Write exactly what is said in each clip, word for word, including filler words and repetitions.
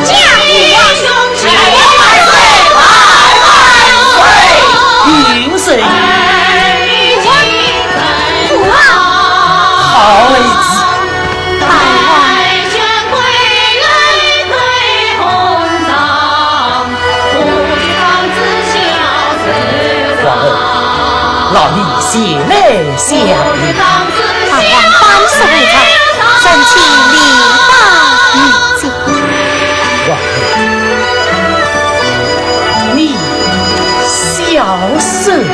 将军万岁！万岁！万岁！万岁！万岁！万岁！好儿子。大王。皇后，劳你前来相迎。大王万岁！臣妾礼拜。 皇后，你小声点。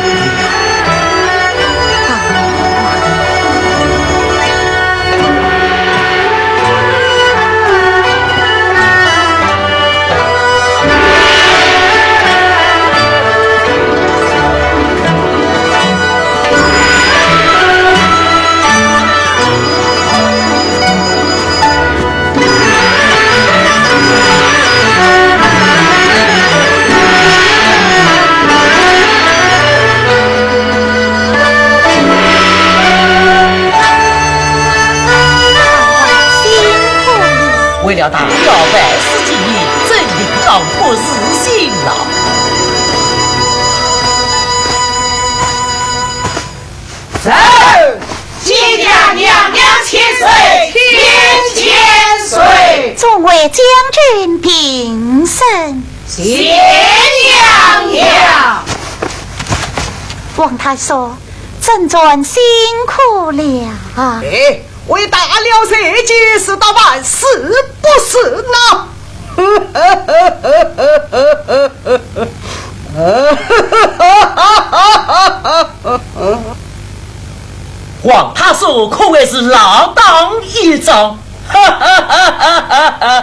为了大表万岁之意，朕定当不辞辛劳。走！ 见驾娘娘千岁，千千岁。众位将军平身。谢娘娘。王太叔，征战辛苦了。哎，为大辽水军是得万死不辞呐。 王太叔可谓是老当益壮。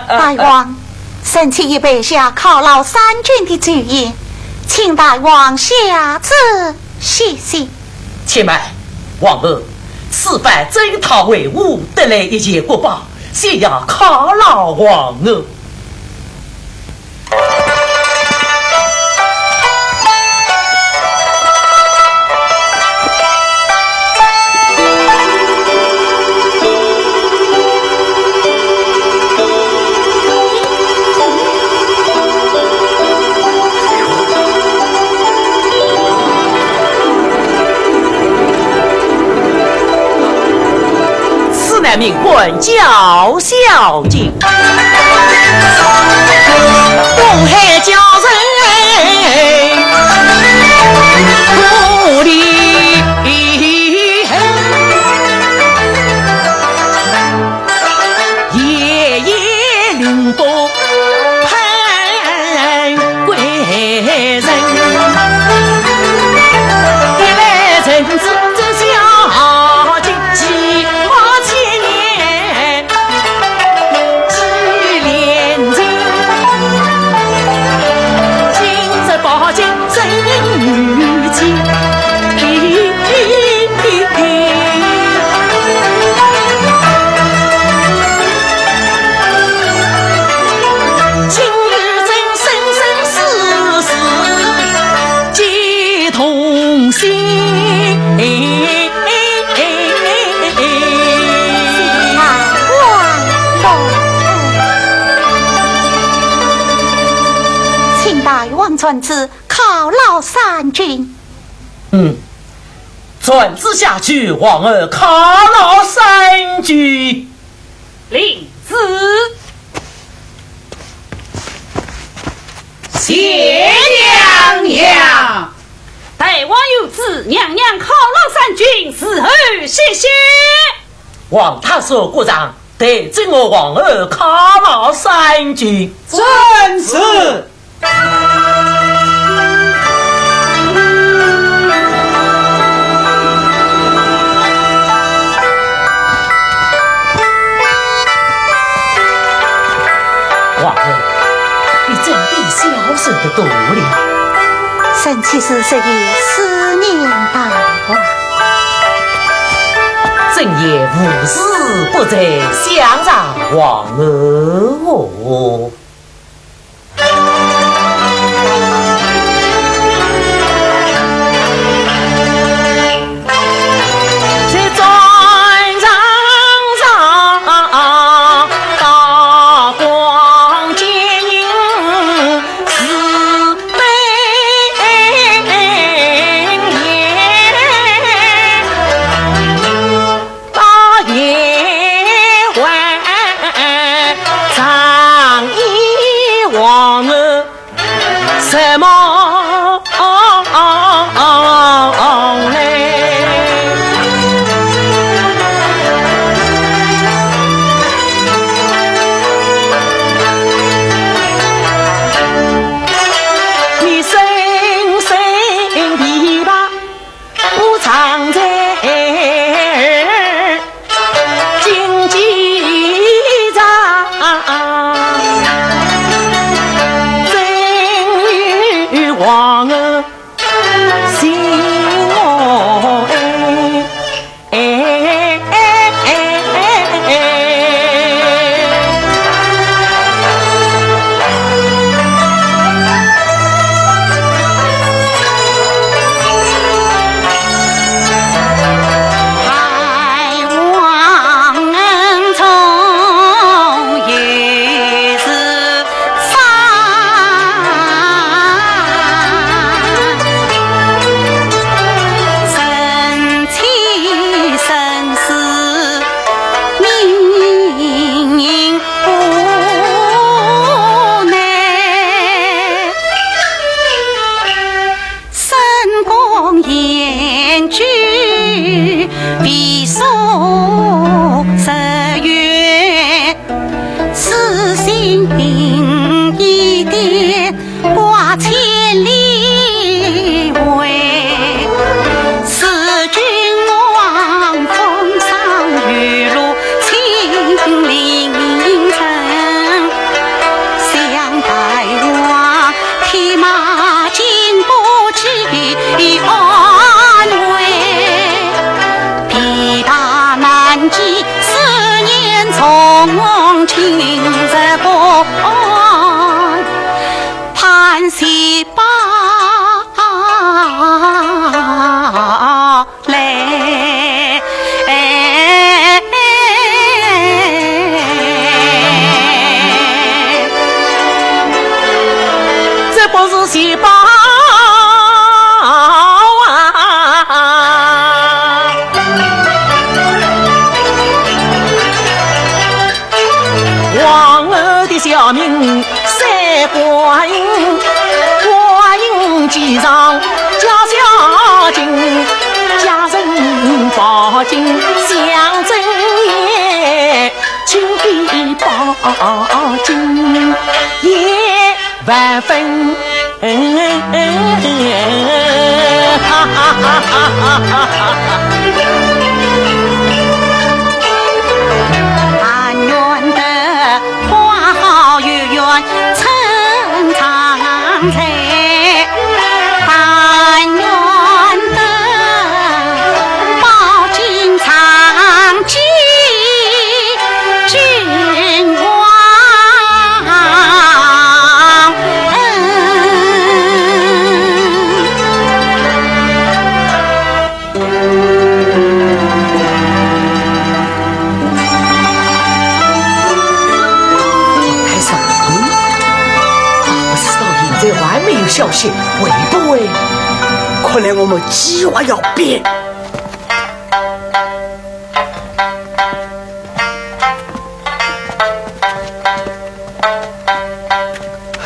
大王，臣妾已备下犒劳三军的酒宴，请大王下旨谢谢。且慢，皇后，此番征讨魏吴得来一件国宝，先要犒劳皇后。 此乃命官叫小姐。东海叫人不离恨，夜夜凌波 请大王传旨，犒劳三军。嗯，传旨下去，皇后犒劳三军。领旨。谢娘娘。大王有旨，娘娘犒劳三军，伺候歇歇。王太叔告状，待朕和皇后犒劳三军。遵旨。 皇后，你真的消瘦得多了。臣妾是出于思念大王。朕也无时不在想着皇后哦。望青石板，潘喜宝来。这不是喜报啊！ 皇后的小名三官印，官印记上叫小金，家人抱紧相争也，金的抱紧也万分 但愿得花好月圆春常在，但愿得饱经常记君王恩。 太上，嗯，不知道现在还没有消息，会不会？看来我们计划要变。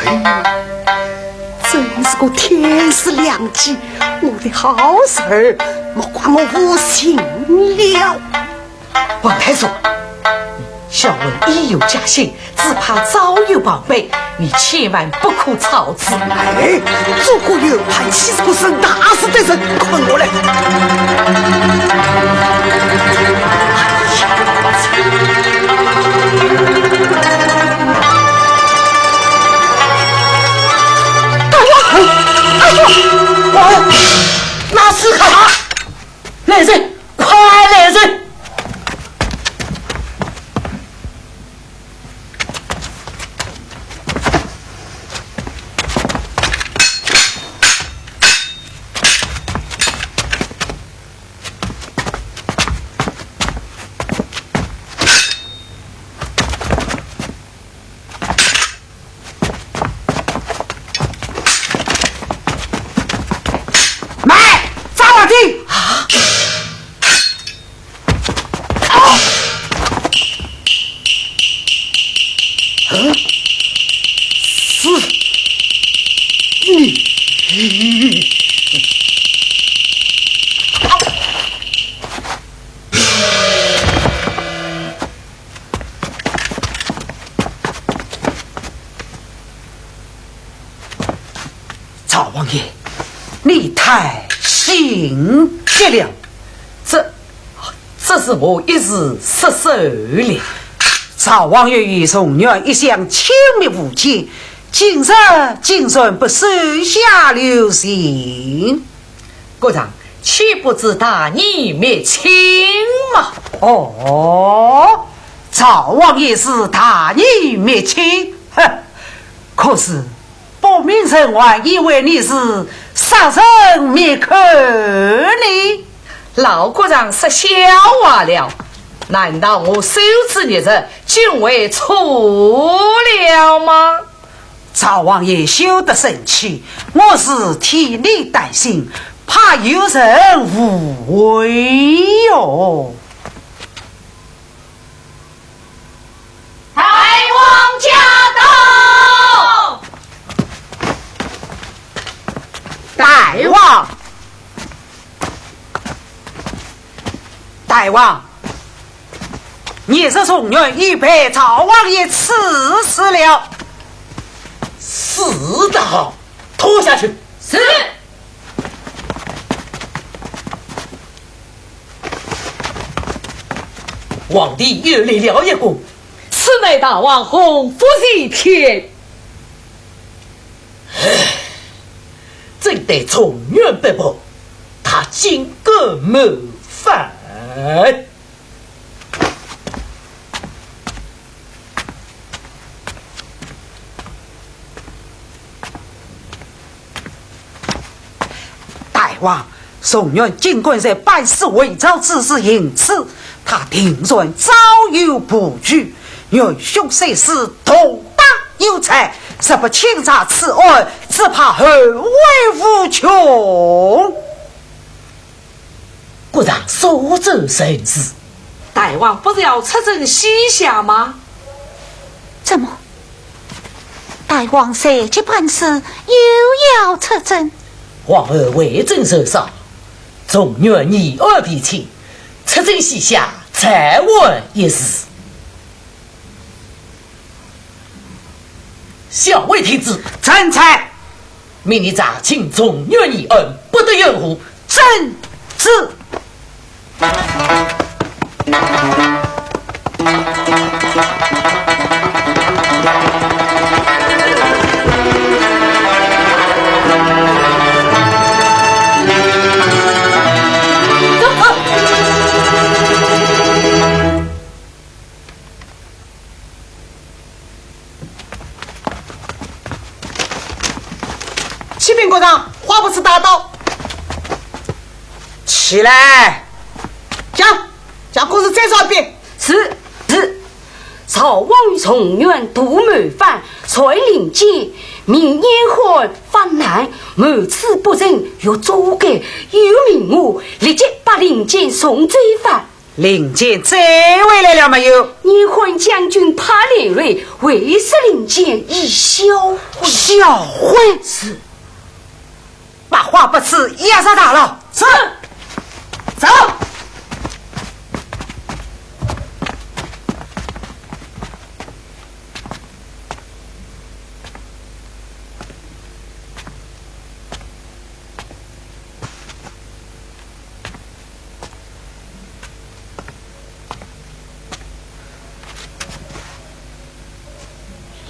哎，真是个天赐良机，我的好事儿，莫怪我无心了。王太师，小文已有戒心，只怕早有防备，你千万不可操之。哎，做官有判，岂是个人大事的人，看我来。大王，哎呦，王爷，那是啥？来人，快来人！ 慢，抓我的！啊！啊！嗯？是你。 赵王爷，你太心急了。这，这是我一时失手了。赵王爷与状元一向亲密无间，今日竟然不手下留情。 国丈，岂不知大义灭亲吗？哦，赵王爷是大义灭亲，哼，可是不明人还以为你是杀人灭口呢。老国丈说笑话了，难道我受制一日，竟会错了吗？ 赵王爷休得生气，我是替你担心，怕有人误会哟。大王驾到！大王，大王， 你这状元已被赵王爷赐死了。死得好，拖下去。是。皇帝又立了一功。此乃大王洪福齐天。唉，朕对状元不薄，他竟敢谋反。王，状元金冠在班师回朝之时行刺，他定然早有布局，元凶虽是同党有才，若不清查此案，只怕后患无穷。 国丈速奏圣旨。大王不是要出征西夏吗？怎么，大王随即班师又要出征？皇后回征受伤，状元疑案被清，出征西夏暂缓一时。校尉听旨。臣在。 命你查清状元疑案，不得延误。遵旨。启禀国丈，华不次大到。起来。讲，将公事再说一遍。是，是。赵王与状元图谋反，率领间，命燕汉发难，谋此不成，欲捉该，又命我立即把令箭送奏返。 令箭追回来了没有？燕汉将军怕连累，会说令箭已销毁。销毁？是。把华不次押上大牢。是。走。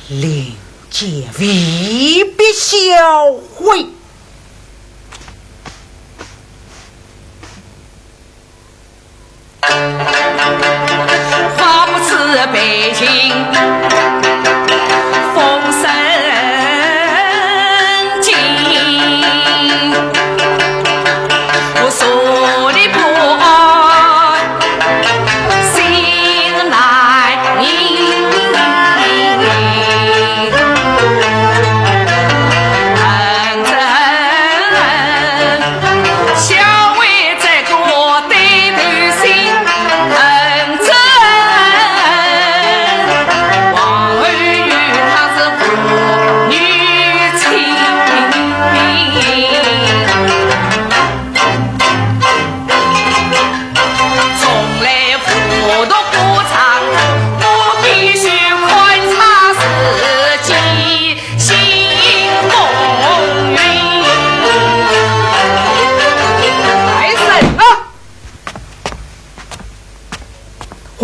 令箭未必销毁。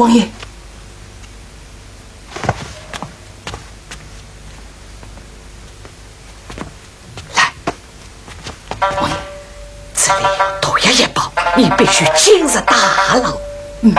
王爷。来，王爷，这里有毒药一包，你必须进入大牢。嗯。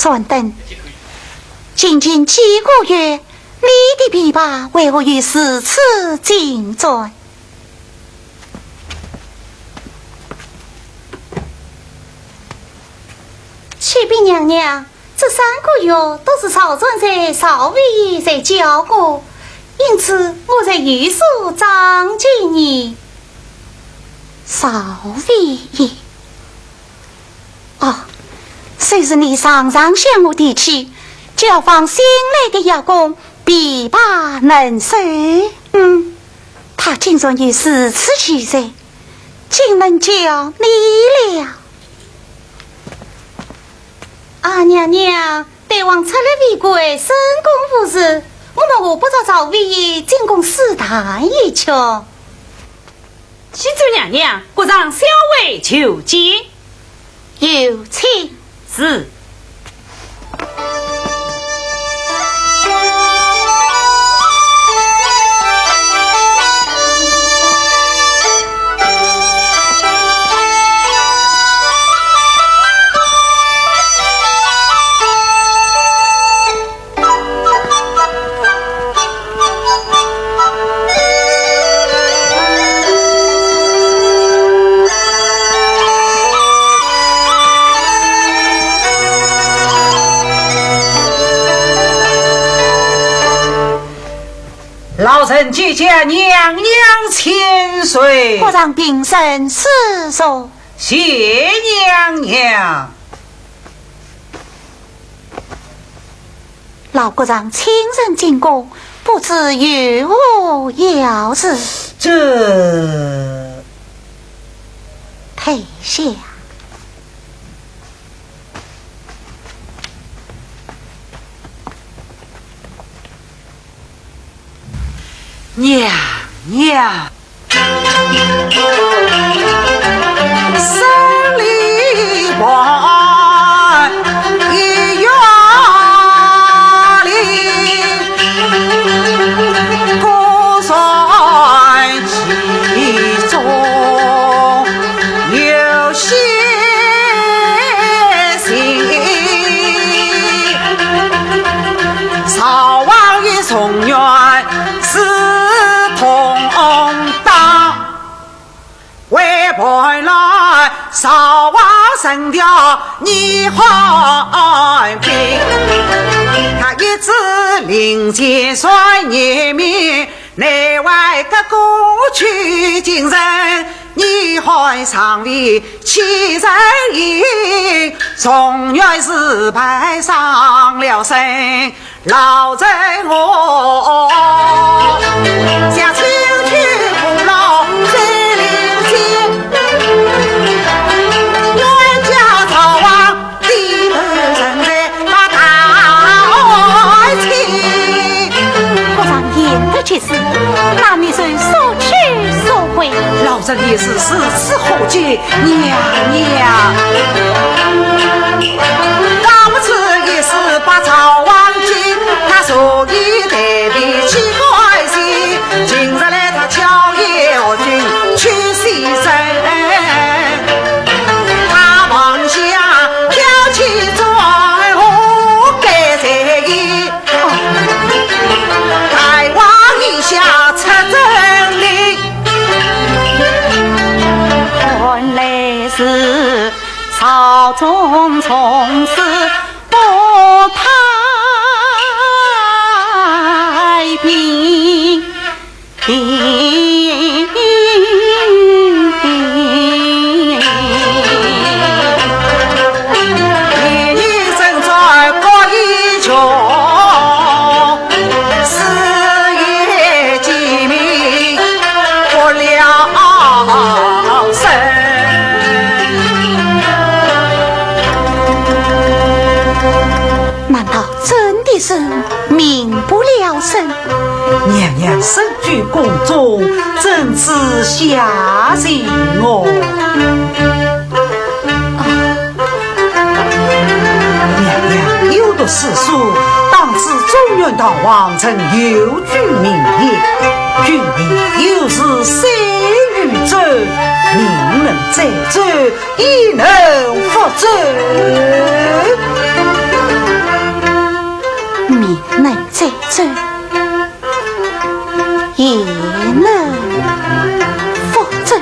阮登，今年几个月，你的琵琶为何有如此紧转？ 启禀娘娘，这三个月都是赵传才、赵飞在教我，因此我才有所长进呢。赵飞？哦，都是你常常向我提起，叫访新来的药工琵琶能手。嗯，他竟然有如此奇才，竟能教你了。啊，娘娘，大王出来为官，深宫无事，我们何不早早回驿进宫试探一圈？启奏娘娘，国丈小侄求见。 有请。是。老臣见驾，娘娘千岁。国丈平身，赐座。谢娘娘。 老国丈亲身进宫，不知有何要事？这……退下。娘娘。 国丈言得极是，那密奏速去速回。老臣也是如此呵急，娘娘。难道真的是民不聊生？娘娘身居宫中，怎知下情哦？娘娘有读诗书，当知中原大王曾有句名言：君命有时谁与争？命能载舟，亦能覆舟。命能载舟，亦能覆舟。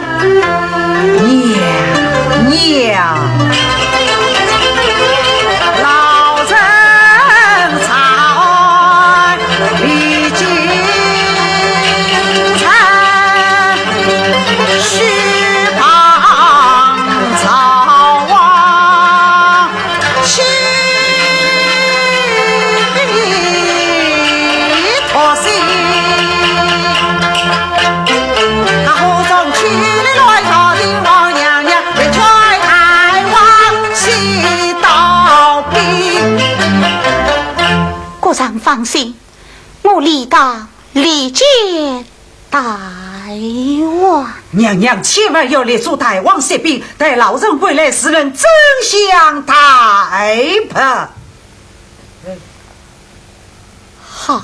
娘娘。放心，我理当理解大王。娘娘千万要立足大王这边，待老臣归来，自然真相大白。好。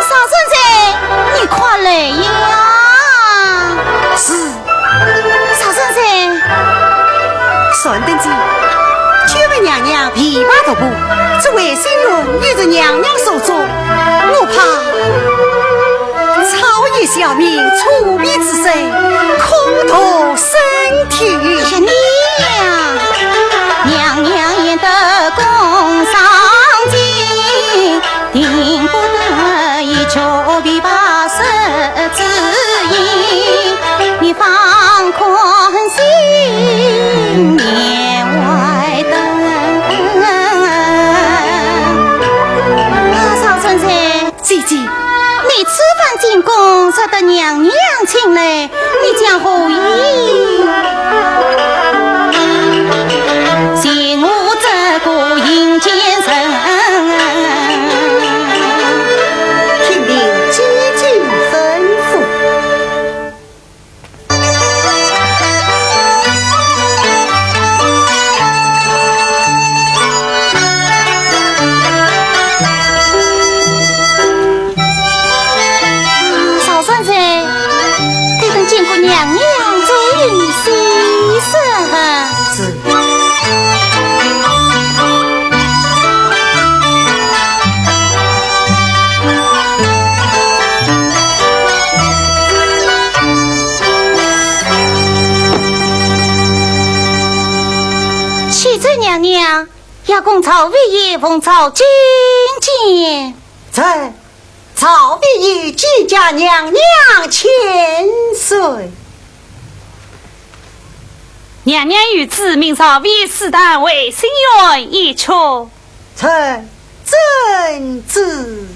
少春山，你快来呀！是。少春山。单等姐，久闻娘娘琵琶独步，这回心愿已入娘娘手中，我怕草野小民触迷之罪，空徒生天。是你呀，娘娘言得宫上进， 定不得一曲琵琶十指音，你方可心念外等。啊，少春山。姐姐。你此番进宫，若得娘娘请来， 你将何意？请我这个阴间人。听凭姐姐吩咐。 少春山，待等见过娘娘，再与你细说。是。启奏娘娘， 夜攻曹魏爷奉诏进见。在，曹魏爷见驾，娘娘千岁。娘娘有旨，命曹魏爷试弹《会心愿》一曲。在，遵旨。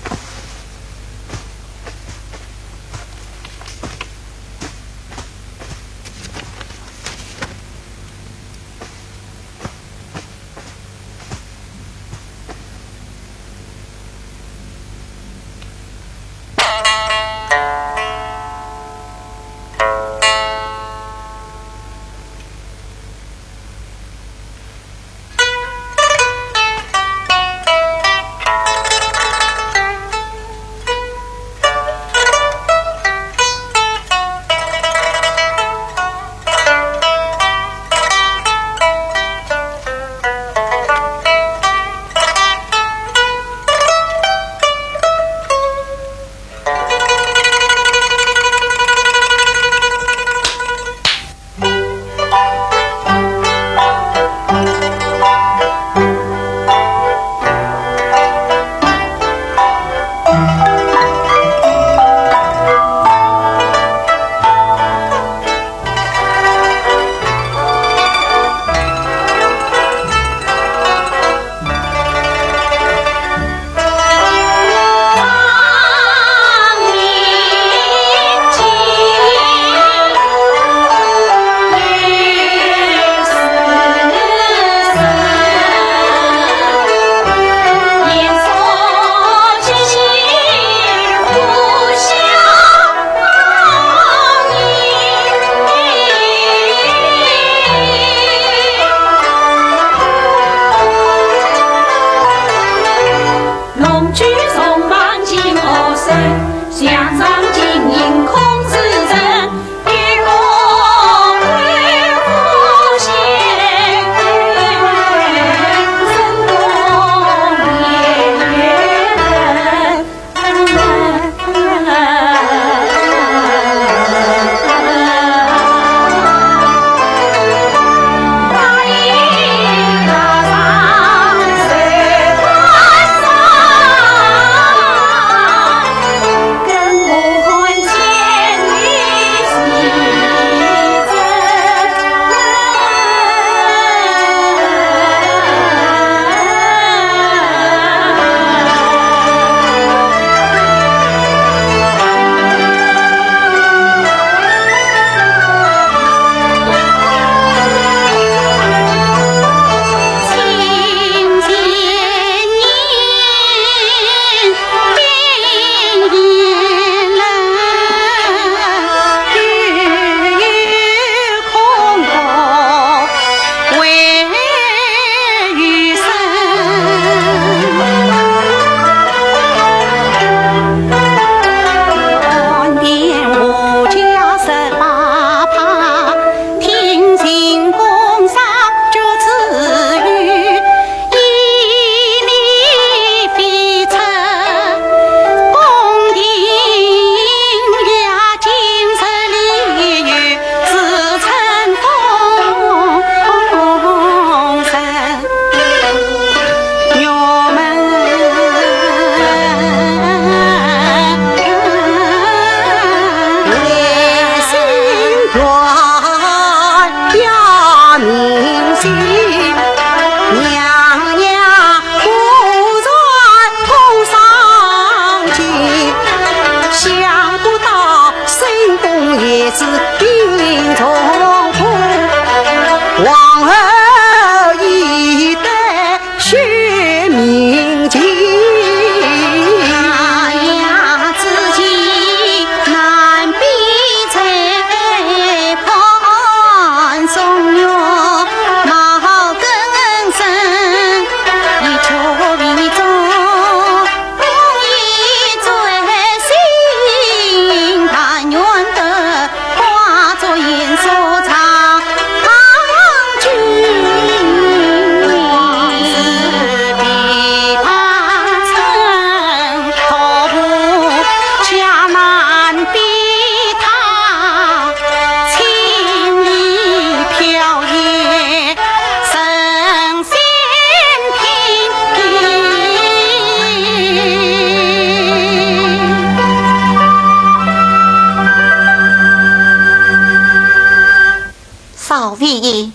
少爷。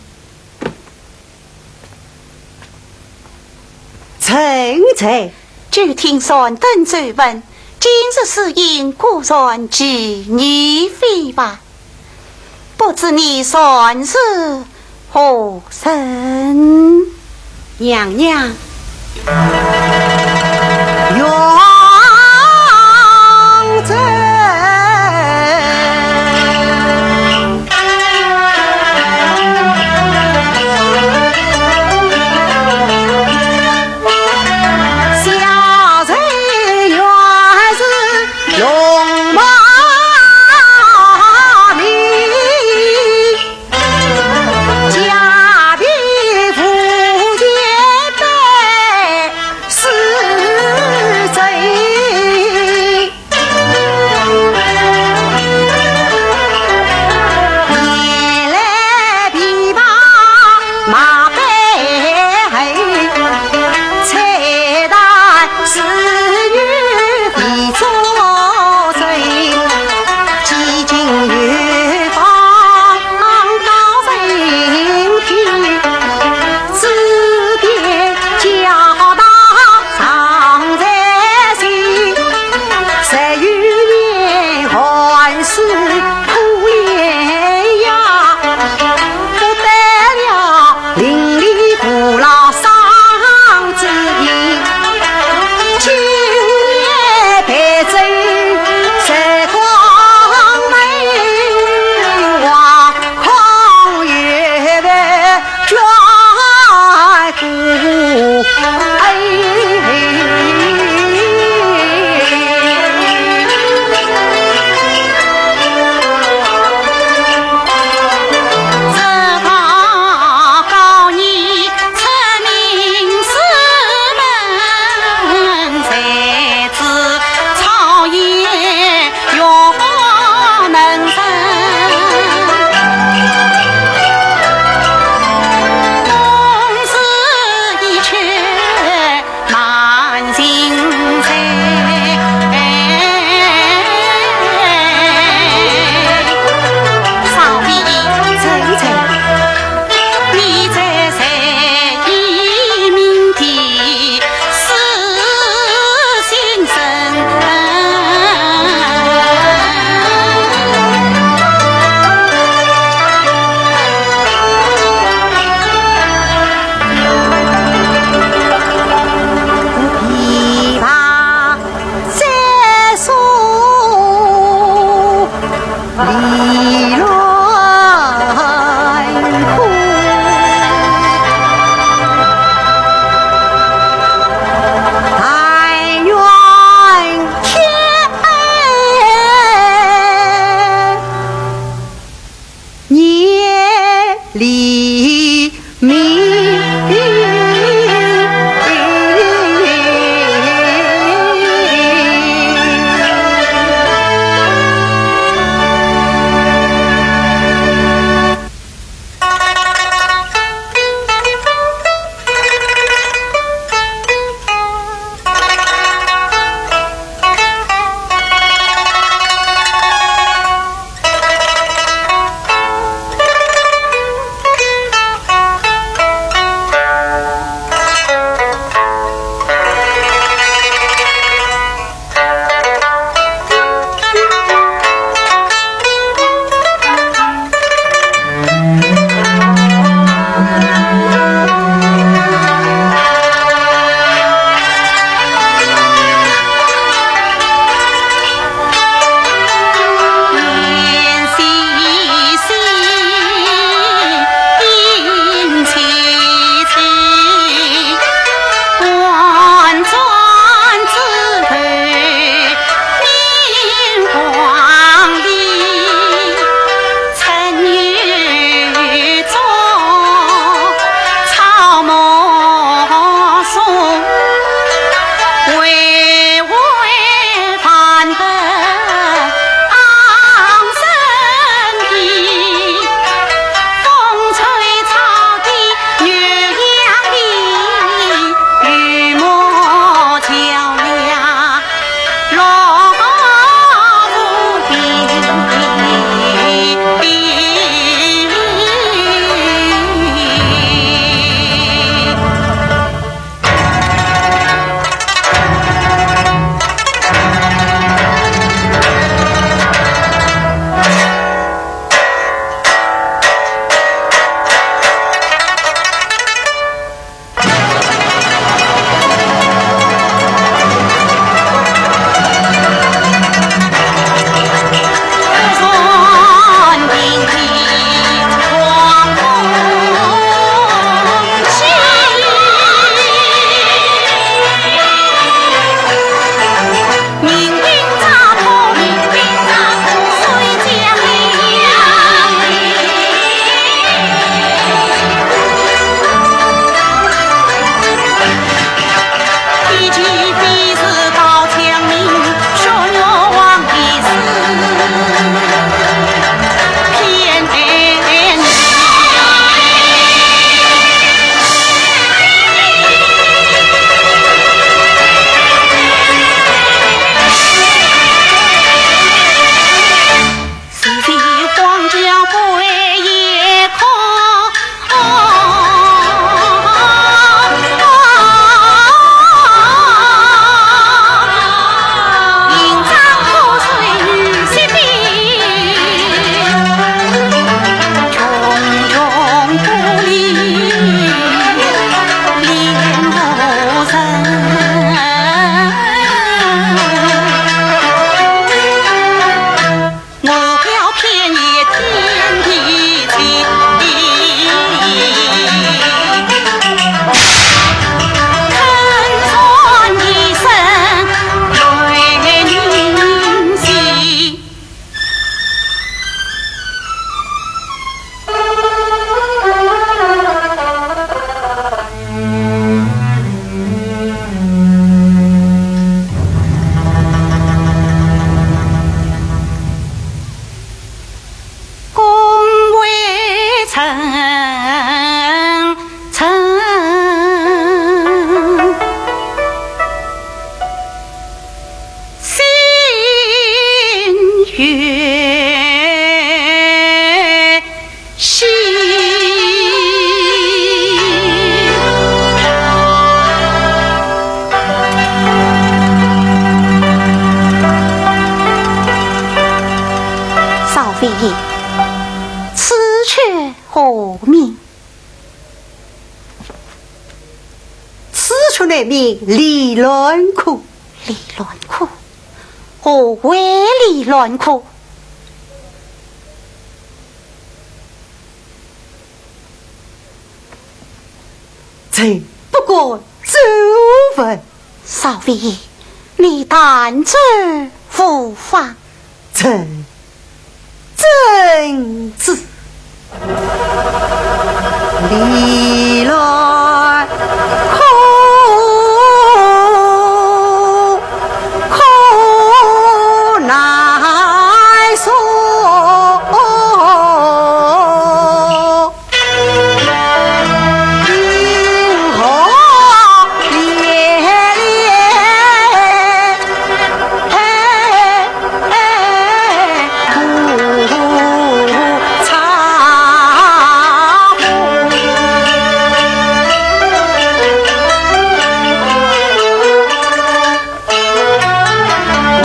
臣在。就听传灯奏闻，今日试验果然是你非吧？不知你算是何人？娘娘。层层心越 心。少爷，此曲何名？此曲乃名离乱歌。离乱歌？何为离乱歌？ 臣不敢周问。少爷，你弹奏无妨。臣遵旨。离乱歌，可难说。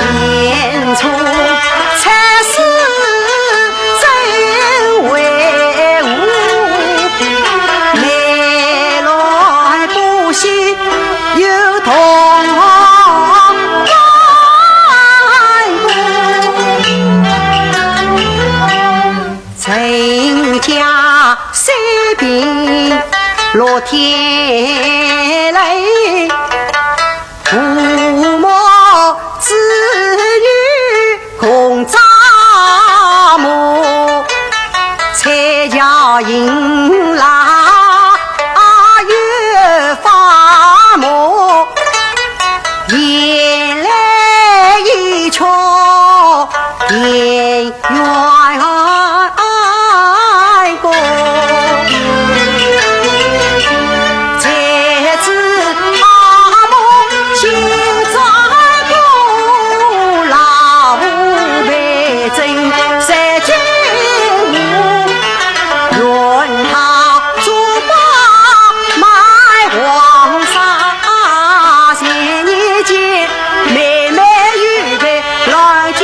年初七时正为午，梅兰不惜又同欢歌。 陈家水平落天雷，父母子女共着魔，彩霞迎来又发魔，眼泪一曲天 冤枉。才知他母心在苦，老父被征在京华，愿他 做把卖黄沙前年间，妹妹预备来救。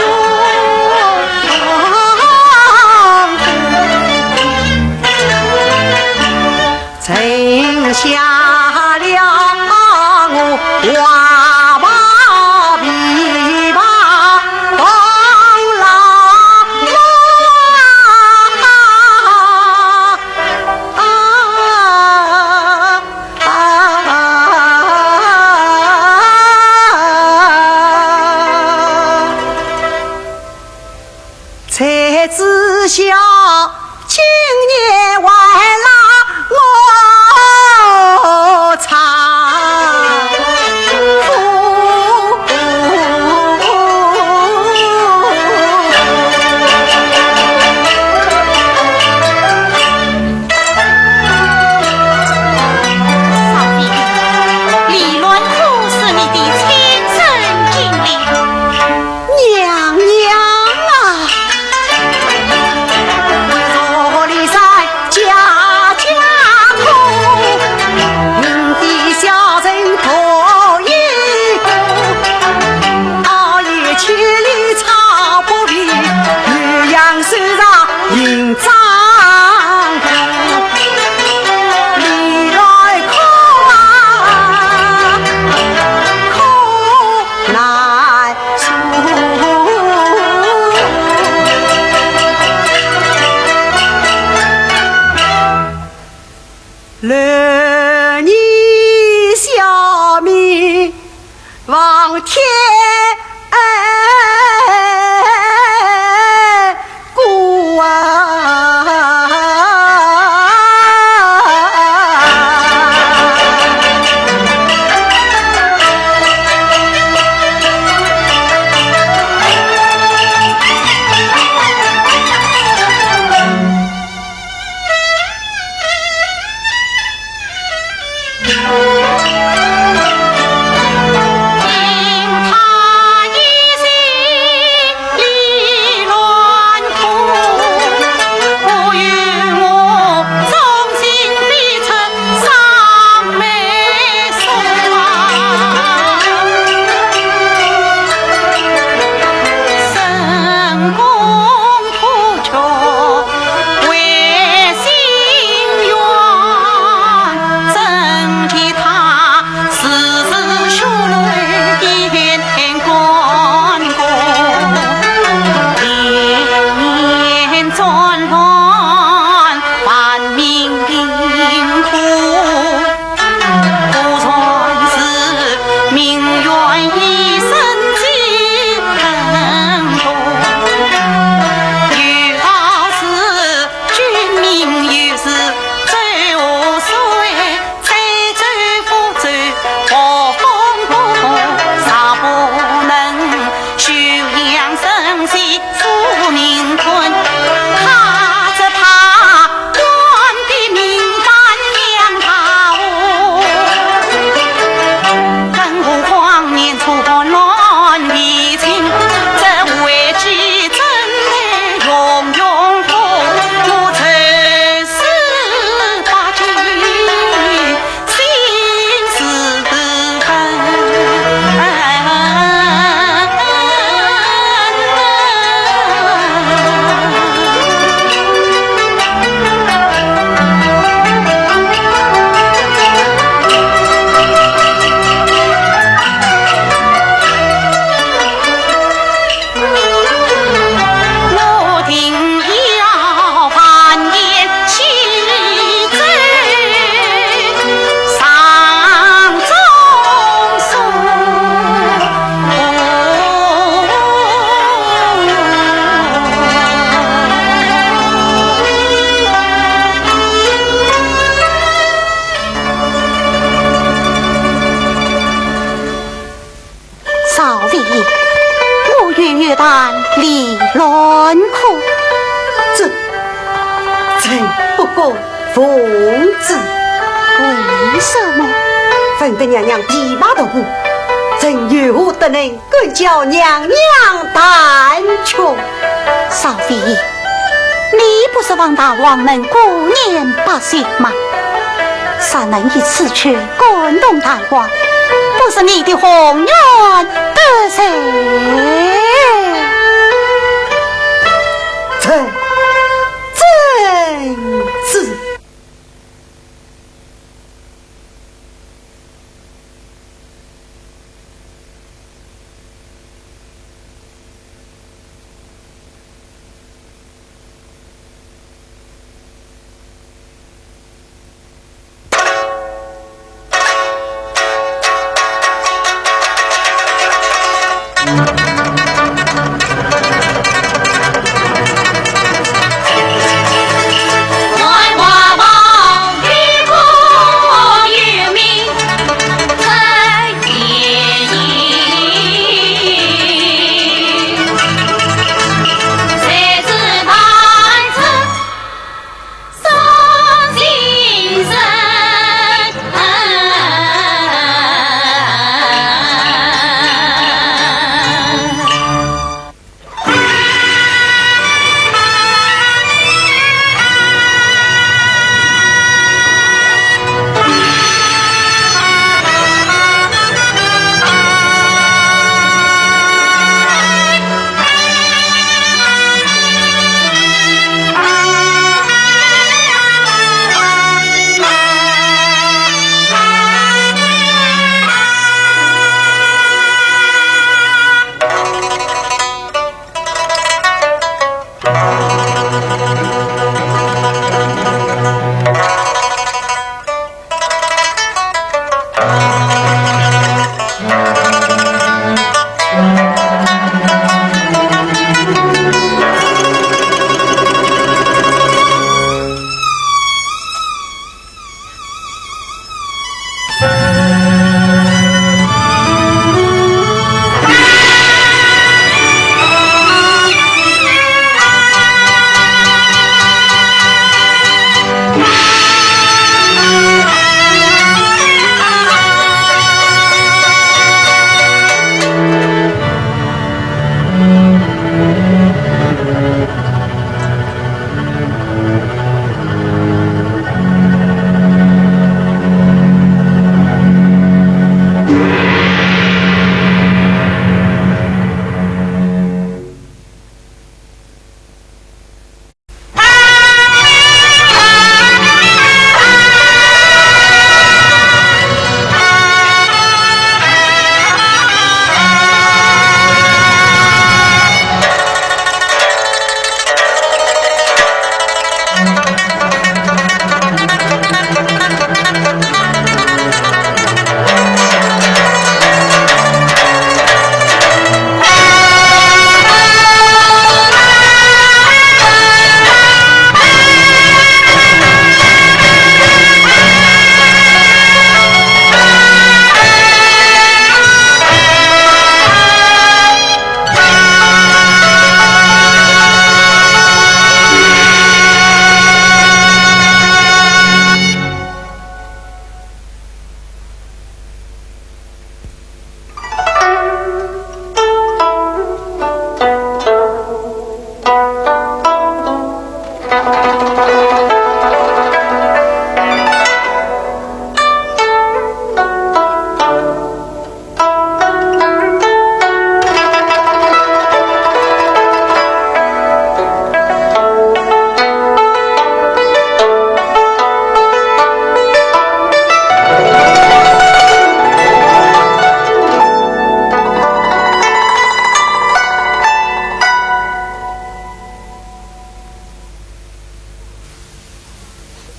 剩下了我花帕、琵琶、铜锣。 啊，啊，啊，才知晓今年还拉我丈夫。 少爷，离乱歌是你的亲身经历。娘娘啊！ 儿女消灭望天过啊。不过奉旨。为什么？闻得娘娘琵琶独舞，朕有何德能敢叫娘娘弹曲？少妃，你不是望大王能姑念百岁吗？若能以此曲感动大王，不是你的宏愿得实。臣 朕旨。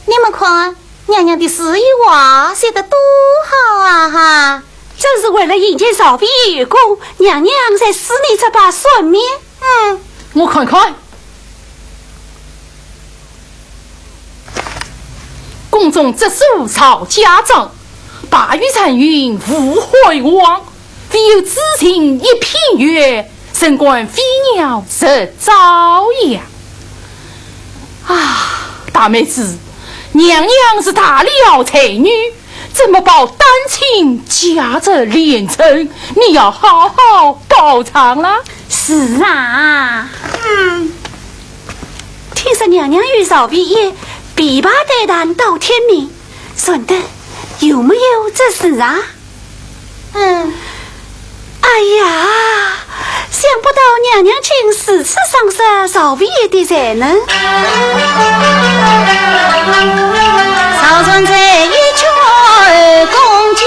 你们看，娘娘的诗与画写得多好啊哈！正是为了迎接少妃后宫，娘娘才使你这把扇面。嗯，我看看。宫中折扇照家章，白玉缎云覆海黄，唯有紫金一片月， 人观飞鸟直朝阳。啊，大妹子，娘娘是大理寺才女，怎么保丹青价值连城？你要好好保障啦。是啊。嗯。听说娘娘与赵飞燕琵琶对弹到天明，顺德有没有这事啊？ 嗯。哎呀，想不到娘娘竟如此赏识赵飞燕的才能。赵传才一曲而恭敬，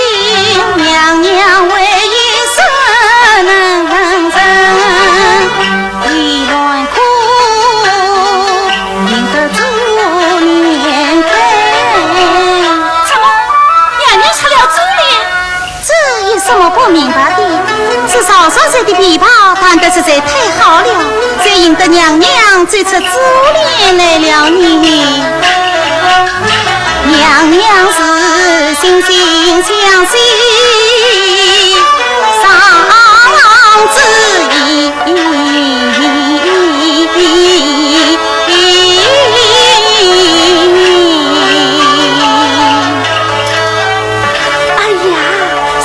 娘娘为伊怎能成？李纨哭，引得珠帘飞。怎么，娘娘出了珠帘？ 这有什么不明白的？是赵传才的琵琶弹得实在太好了，才引得娘娘走出珠帘来了呢。娘娘是心心相惜，上之意。 哎呀，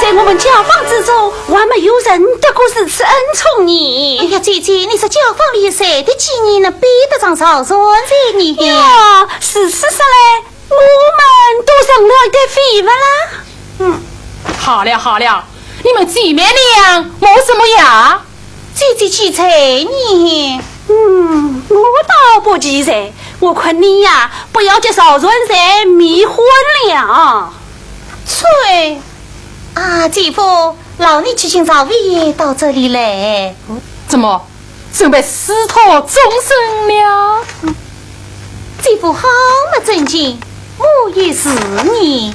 在我们教坊之中，还没有人得过如此恩宠呢。哎呀，姐姐，你说教坊里有谁的几年能比得上赵传才呢？哟，如此说来，我们都成了一对废物啦。嗯，好了好了，你们姐妹俩磨什么牙？ 姐姐几岁呢？嗯，我倒不几岁，我看你呀，不要给赵传才迷昏了。啐！啊，姐夫，劳你去请赵飞燕到这里来。怎么，准备私托终身了？ 姐夫好么正经，我也是呢。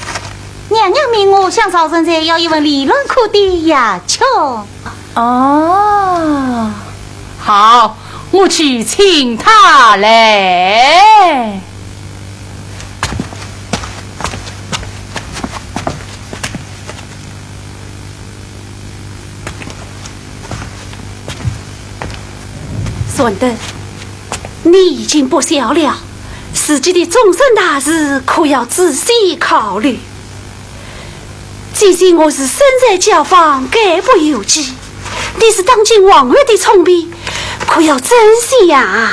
娘娘命我向赵传才要一份《离乱》科的夜曲。哦，好，我去请他来。 顺德，你已经不小了，自己的终身大事可要仔细考虑。姐姐我是身在教坊，干部有纪，你是当今皇后的宠婢，可要珍惜呀。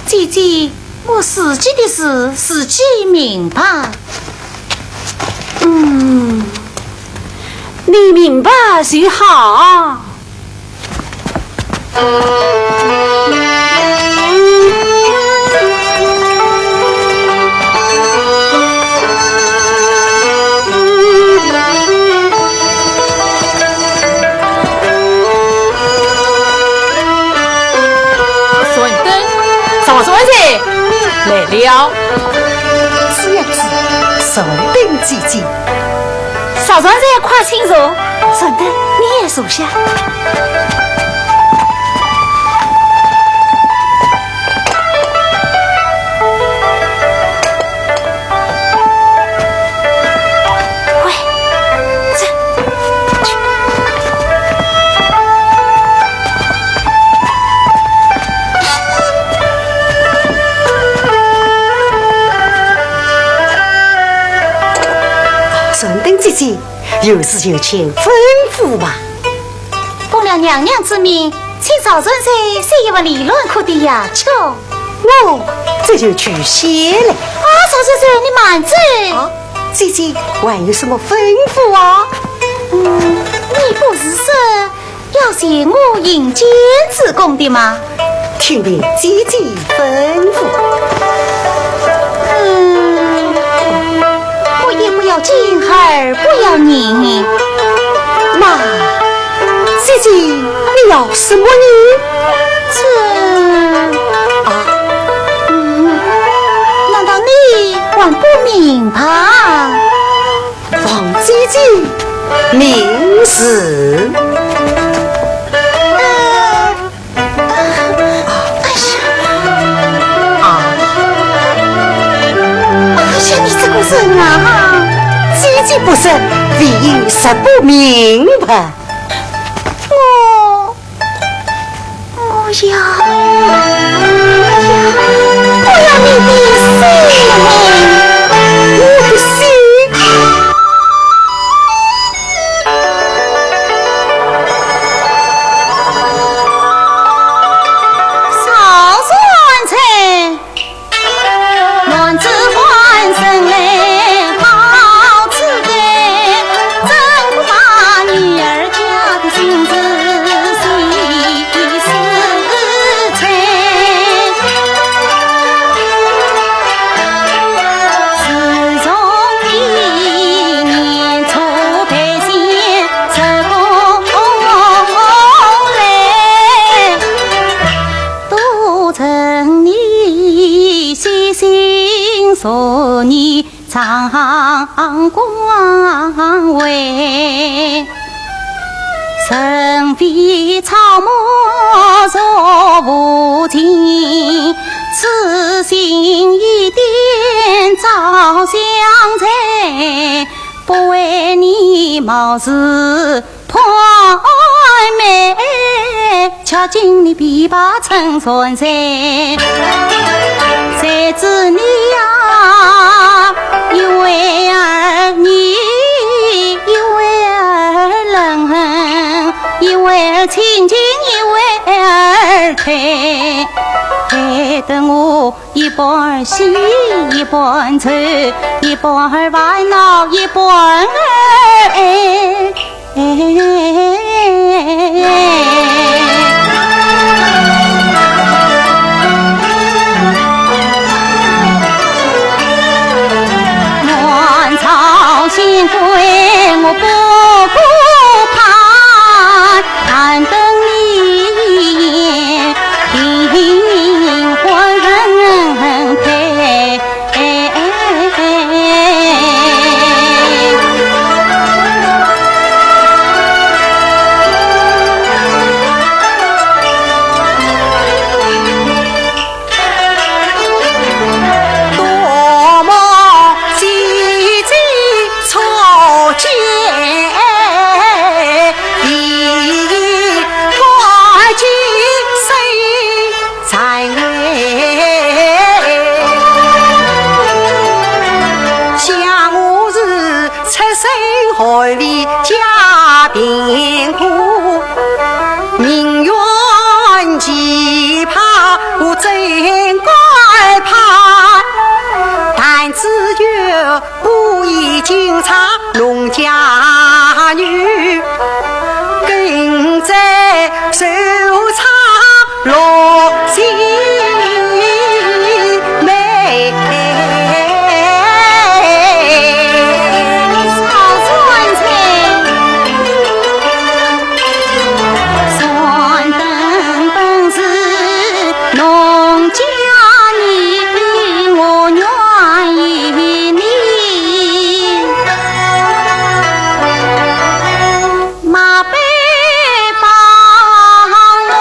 姐姐，我自己的事自己明白。嗯，你明白就好。 顺德，赵传才来了。是呀，是，顺德姐姐。赵传才，快请坐。顺德，你也坐下。 喂，这，顺德姐姐，有事有请吩咐吧。 奉了娘娘之命，请赵传才写一份《离乱》科的夜曲。哦，这就去写了。啊，赵传才，你慢走。啊，姐姐，还有什么吩咐啊？嗯，你不是说要谢我引荐之功的吗？ 听凭姐姐吩咐。嗯，我也不要紧，孩儿不要紧。那，姐姐，你要什么呢？这，啊，嗯，难道你还不明白？ 望姐姐明示。呃，哎呀，啊，哎呀，你这个人啊！姐姐不说，唯有说不明白。我 我要，我要你的心昨日张光会，人非草木若无情，此心一点早相随，不为你貌似 潘美，却敬你琵琶声传神。谁知你呀，一会儿你，一会儿冷，一会儿亲近，一会儿退，害得我 一半儿喜，一半儿愁，一半儿烦恼，一半儿哀。满朝新贵我不顾盼， 但等你一夜，灵魂飞。多么喜极 初见，一言难尽谁赞美。想我是出身寒微家贫苦， 宁愿奇葩，我怎敢攀？但只有布衣金钗农家女，更在愁肠落心梅。 算得本是农家女，我愿与你马背傍我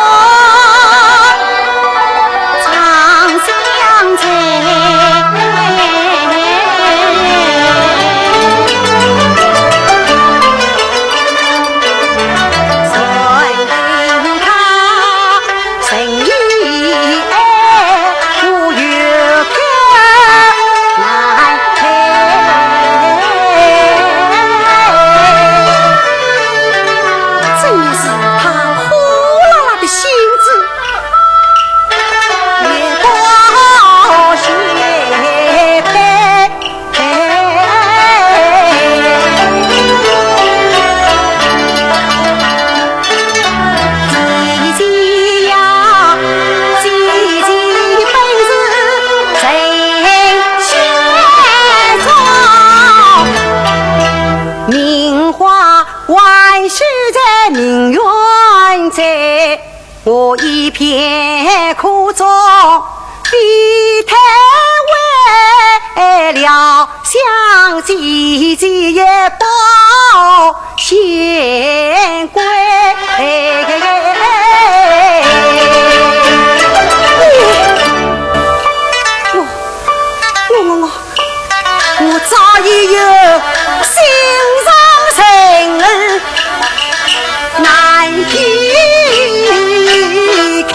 长相随。 真是他火辣辣的性子。 名花还须在，名园在。 我一片苦衷，非但为了想姐姐也不嫌贵。我，我，我，我。 我早已有心上人儿难离开。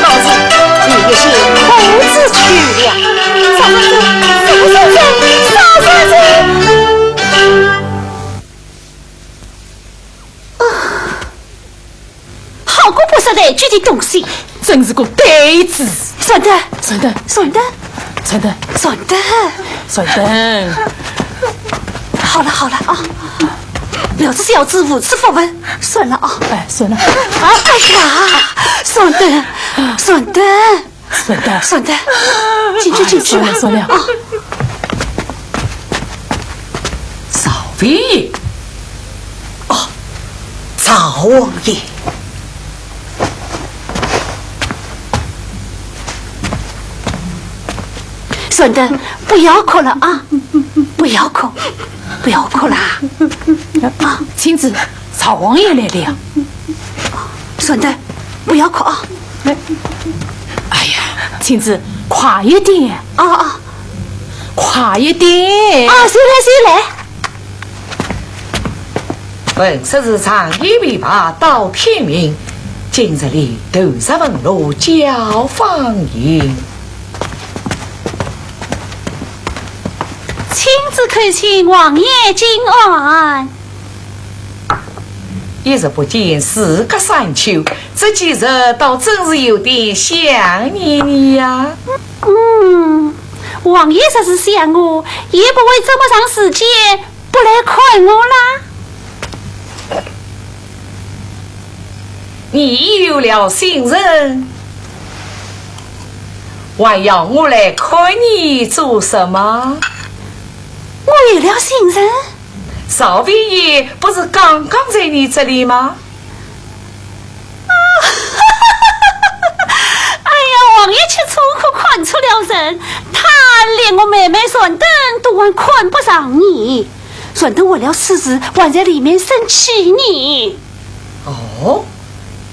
老子，你也是公子去了。少爷，少爷，少爷。啊！ 好个不识抬举的东西，真是个呆子。算得，算得，算得，算得，算得，算得。好了，好了啊，料这小子无耻不文，算了啊。哎，算了。哎呀，算得，算得。 算得，算得，进去，进去吧。算了，算了。啊。少爷。哦，赵王爷。顺德，不要哭了啊，不要哭，不要哭啦。啊，青子，赵王爷来了。顺德，不要哭啊。哎呀，青子，快一点。啊，啊。快一点。啊，随来，随来。 本是常言琵琶到天明，今日里投入文罗教坊吟。青子叩请王爷金安。一日不见，事隔三秋，这几日倒真是有点想念你呀。嗯，王爷若是想我，也不会这么长时间 不来看我啦？你有了新人，还要我来看你做什么？我有了新人？少爷不是刚刚在你这里吗？ 哎呀，王爷切错可看错了人，他连我妹妹顺德都还看不上你。顺德为了此事还在里面生气呢。哦，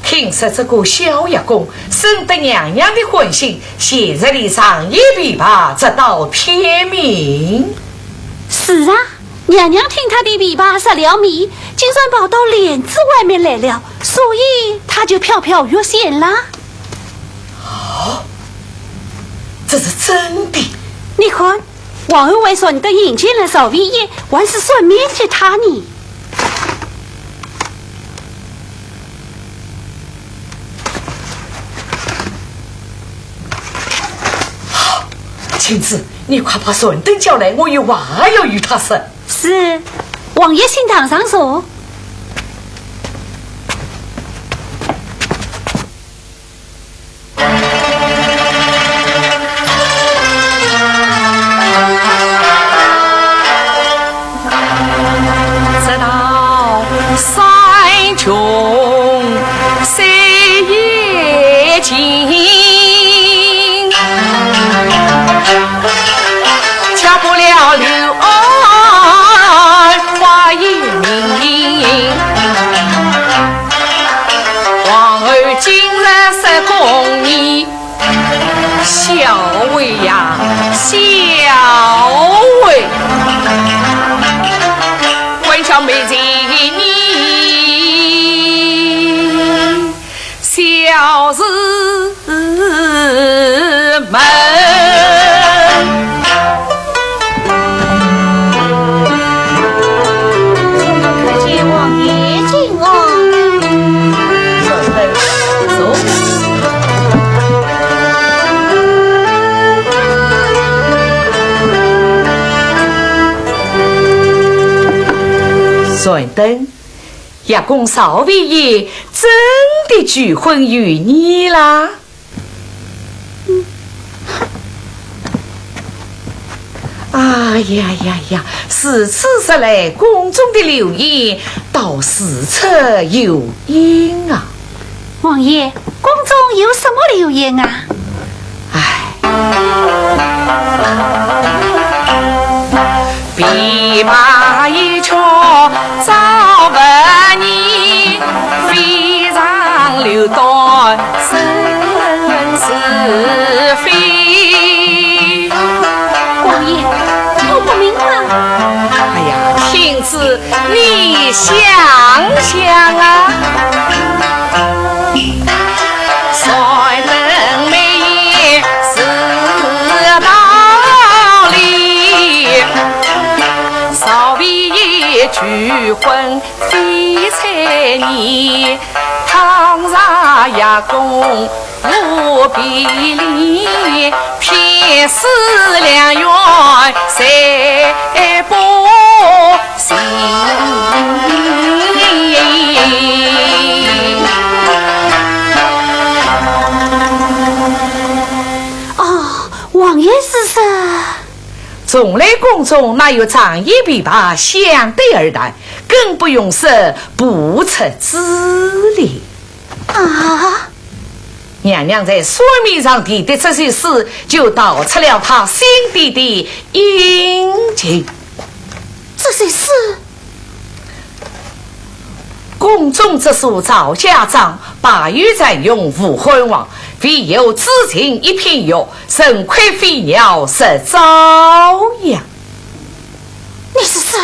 听说这个小药公深得娘娘的欢心，现在里常言琵琶直到天明。是啊， 娘娘听他的琵琶入了迷，竟然跑到帘子外面来了，所以他就飘飘欲仙啦。哦，这是真的。你看，王二为顺德引见了少爷，还是顺便接他呢。 青子，你快把顺德叫来，我有话要与他说。是，王爷请堂上坐。 直到山穷水也尽，吃不了柳暗花也明。王后今日说功名， 小为呀，小为，还叫美人你小时门。见王爷请安。顺德，药公少爷真的拒婚于你啦？ 哎呀呀呀，如此说来，宫中的流言倒事出有因啊。王爷，宫中有什么流言啊？唉。 琵琶一曲照万年，非常流传生死非。王爷，我不明白。哎呀，青子，你想想啊。 算得美也是道理，少爷拒婚非才年，倘若药公无比例， 天赐良缘谁不信？哦，王爷是说，从来宫中哪有常言琵琶相对而谈，更不用说不出之理。啊？娘娘在扇面上题的这首诗，就道出了她心底的隐情。这首诗？宫中之所造佳章，百有传颂无汉皇，唯有朱唇一品玉，神亏飞鸟食朝阳。 你是说？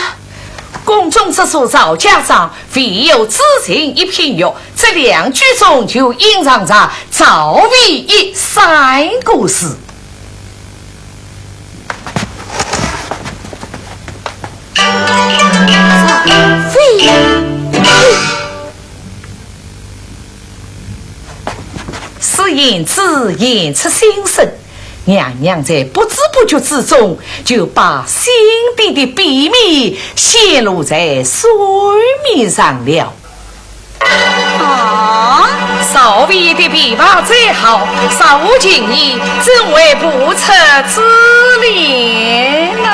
宫中之所造佳章，唯有朱唇一品玉，这两句中就隐藏着赵唯一三个字。赵唯一。 是言子言出心声，娘娘在不知不觉之中就把心底的秘密显露在扇面上了。啊，赵唯一的琵琶再好，若无琴艺，怎会谱出珠联呢？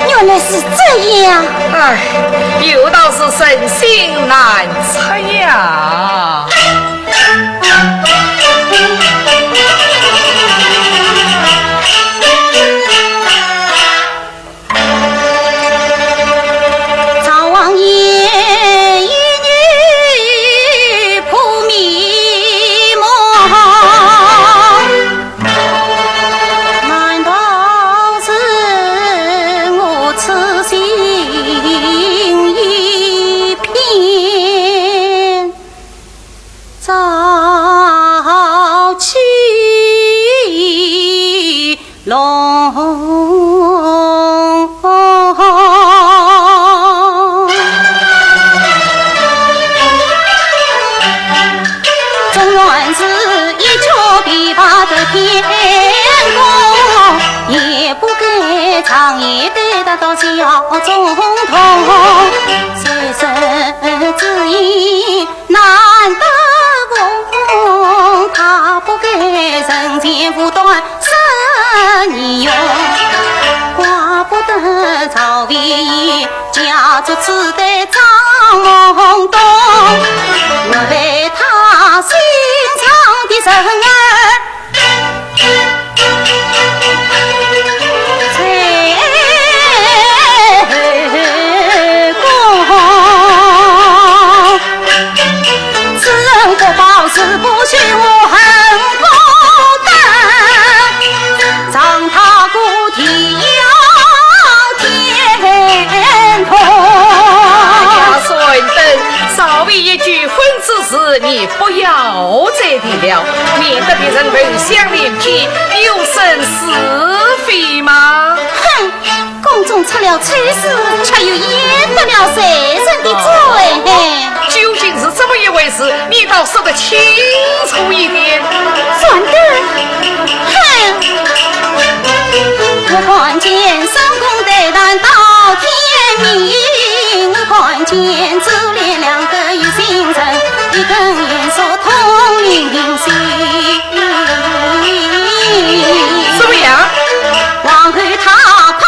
原来是这样。唉，有道是人心难测呀。 赵王爷一语破迷梦，难道是我痴心一片？ 朝起龙。纵然是一曲琵琶得天工，也不该长夜对他到小中童。谁人之言 难得风，他不该人前无端生疑哟。怪不得赵唯一家族只得张梦东，莫非他心上的人儿 在后宫，此人不报，誓不许我横过担，让他过地獄天堂。哎呀，顺德，赵唯一一句婚 之事你不要再提了，免得别人闻香连篇，又生是非嘛。哼，宫中出了丑事，却又掩得了谁人的罪呢？究竟是怎么一回事？你倒说得清楚一点。顺德，哼！我看见深宫对谈到天明，我看见珠联两个 有心人，一根砚索通灵犀。怎么样？皇后她讨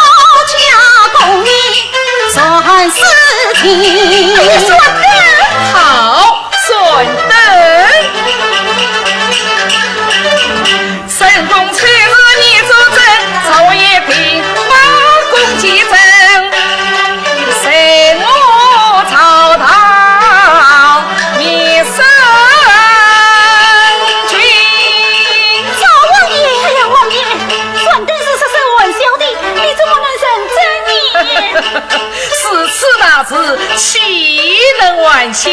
家功名，算是情。哎呀，算得。好，算得。 深宫丑事你作证，赵王爷兵马弓箭阵，随我朝堂你审讯。赵王爷，哎呀，王爷，顺德是说说玩笑的，你怎么能认真呢？ 是此大事，岂能玩笑？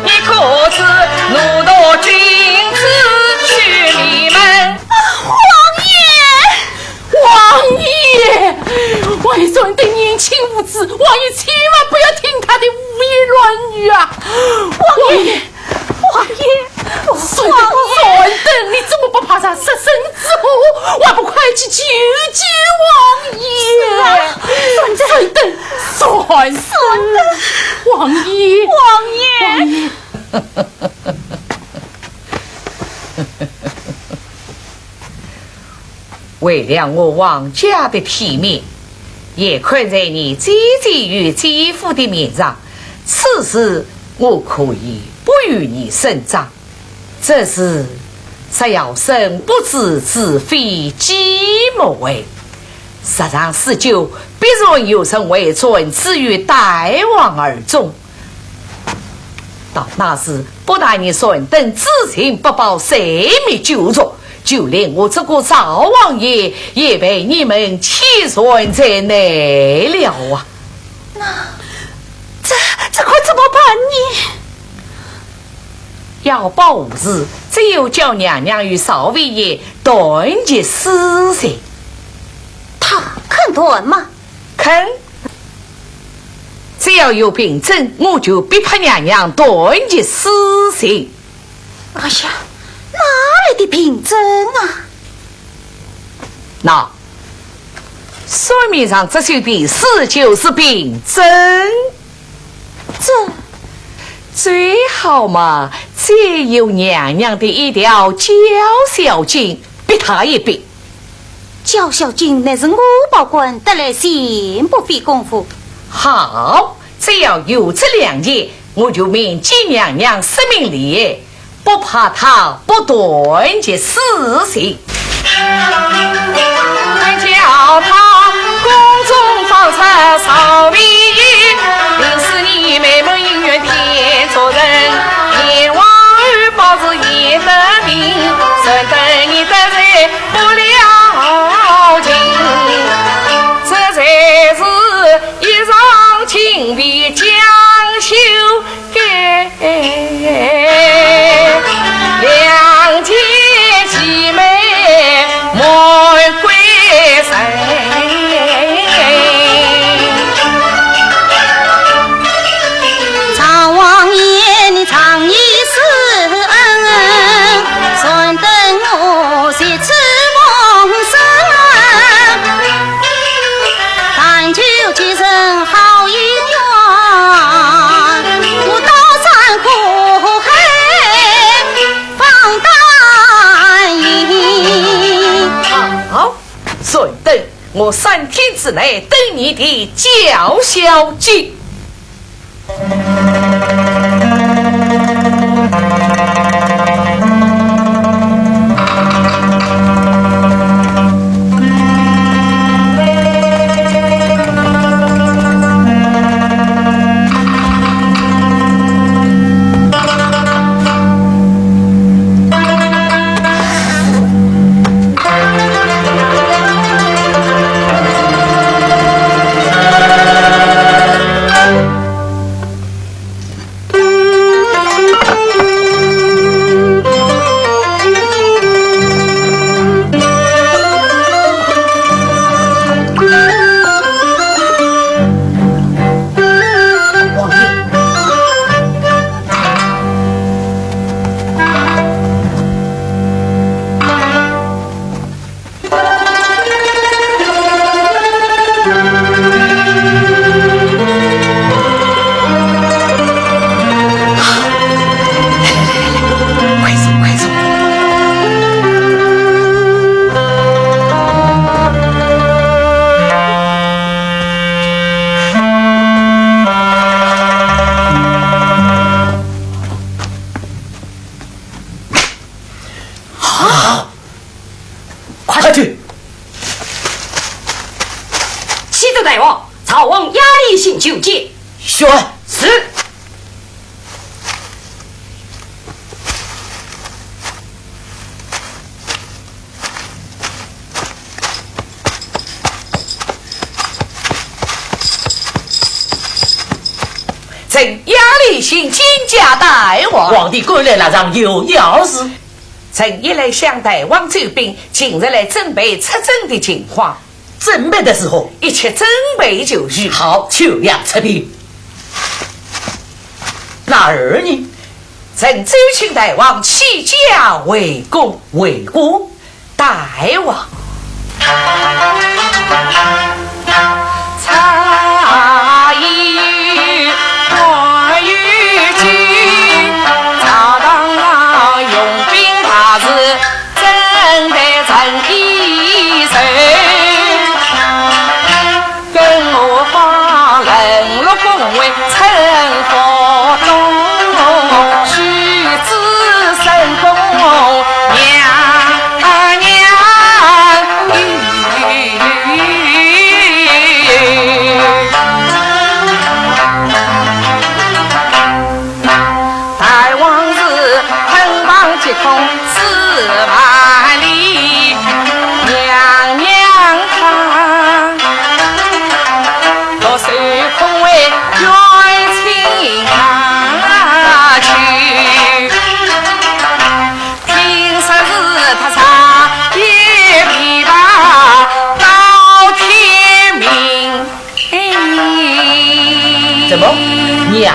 你可知奴奴君子须闭门？啊，王爷，王爷，王爷，顺德年轻无知，王爷千万不要听他的胡言乱语啊！王爷， 王爷，王爷。顺德，顺德，你怎么不怕他杀身之祸，还不快去救救王爷？是啊，顺德。顺德，顺德。顺德。王爷。王爷。王爷。 为了我王家的体面，也看在你姐姐与姐夫的面上，此事我可以与你伸张。这事，若要人不知，子非鸡莫喂。十常侍酒，必然有人为转之于大王耳中。到那时，不但你孙登知情不报，罪名九族，就连我这个赵王爷也被你们牵连在内了啊！那这，这可怎么办呢？要报无事，只有叫娘娘与少爷断绝私情。他肯断吗？肯。只要有凭证，我就逼迫娘娘断绝私情。哎呀，哪来的凭证啊？那，扇面上这些地势就是凭证。这，最好嘛，再有娘娘的一条娇小巾，逼他一逼。 娇小巾乃是我保管得来，全不费功夫。好，只要有这两件，我就面见娘娘说明理，不怕她不断绝私情。叫他宫中放出少爷，平时你美梦姻缘天作人，阎王二宝是也得病，认得你得罪 不了情，这才是一场情比将就该，两全其美，莫归谁。 赵王爷，你常以慈恩，传得我十指风声。但求其人好姻缘，不到山河海，方答应。好，传得 我三天之内等你的娇小巾。快走，快走！好！ 快去！启奏大王，赵王押李信求见。宣。是。臣押李信见驾大王。皇帝赶来了，尚有要事？ 臣一来向大王奏禀，近日来准备出征的情况。准备的时候，一切准备就绪。好，就要出兵。那儿呢？臣奏请大王起驾回宫。回宫？大王。 更何况人落宫阙，臣服东。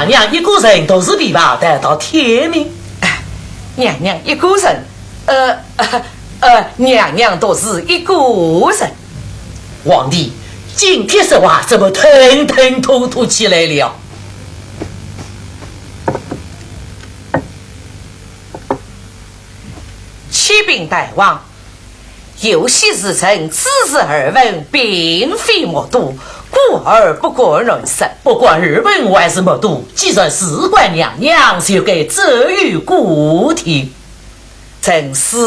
娘娘一个人独自琵琶弹到天明。哎，娘娘一个人，呃，呃，娘娘独自一个人。皇帝，今天说话怎么吞吞吐吐起来了？启禀大王， 游戏是臣只是耳闻，并非目睹，故而不敢乱说。不管耳闻还是目睹，既然事关娘娘，就该奏与顾廷。臣是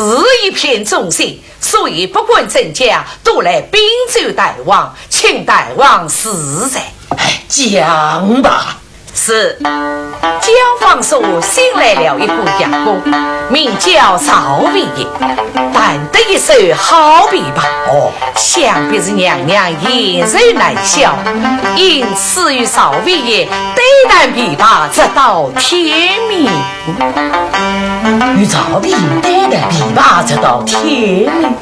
一片忠心，所以不管真假，都来禀奏大王，请大王恕罪。哎，讲吧。 是，教坊所新来了一个学工，名叫赵飞燕，弹得一手好琵琶。哦。想必是娘娘眼色难消，因此与赵飞燕对弹琵琶直到天明。与赵飞燕对弹琵琶直到天明。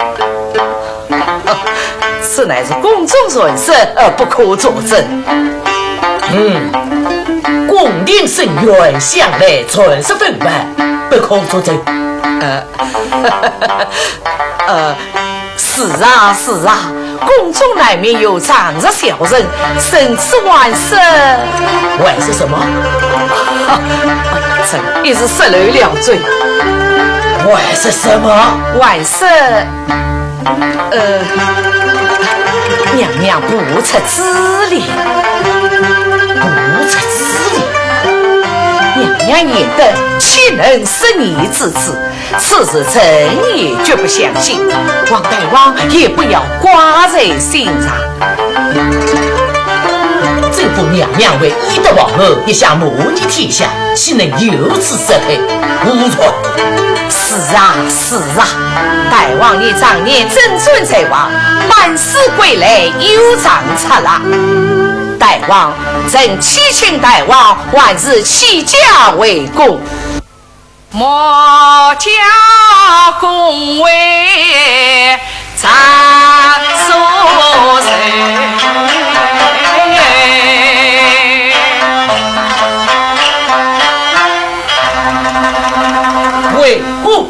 此乃是宫中传说，呃，不可作证。嗯，宫廷僧院向来传说纷繁，不可作证。呃，呃，是啊，是啊，宫中难免有常识小人，甚至还说，还说什么？臣一时失了嘴。还说什么？还说 呃，娘娘不出之理。不出之理？娘娘言得岂能失言之志？此事臣也绝不相信。王大王也不要挂在心上。正奉娘娘为，一得皇后，一下母仪天下， 岂能有此失态？胡说！是啊，是啊，大王你常年征战在外，班师归来又长出了。大王，臣启请大王，还是起驾回宫。 莫教宫闱杂所愁。回宫。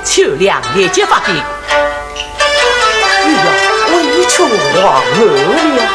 秋凉，立即发兵。哎呀，委屈皇后了。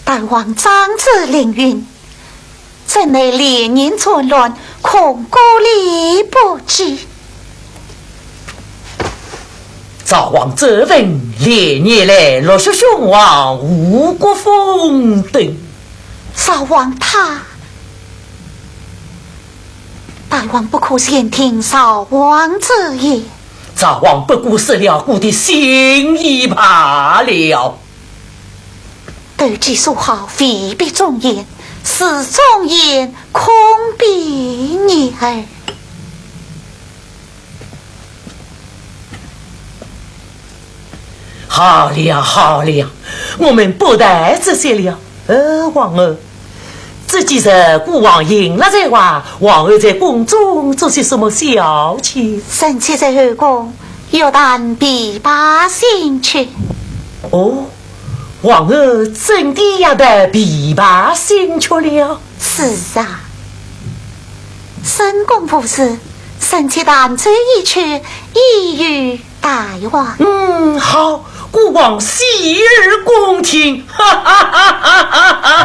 大王张旨凌云，镇内连年战乱，恐孤立不支。赵王奏闻，连年来，陆续兄王，五谷丰登。赵王他……大王不可先听赵王之言。赵王不过是了孤的心意罢了。 斗鸡所好，未必忠言，是忠言，恐必逆耳。好了，好了，我们不谈这些了。呃，皇后，这几日孤王行了才华，皇后在宫中做些什么消遣？臣妾在后宫， 欲弹琵琶新曲。哦，皇后真的要弹琵琶新曲了？是啊，深宫无事，臣妾弹奏一曲，以娱大王。嗯，好，孤王洗耳恭听。哈哈哈哈哈哈！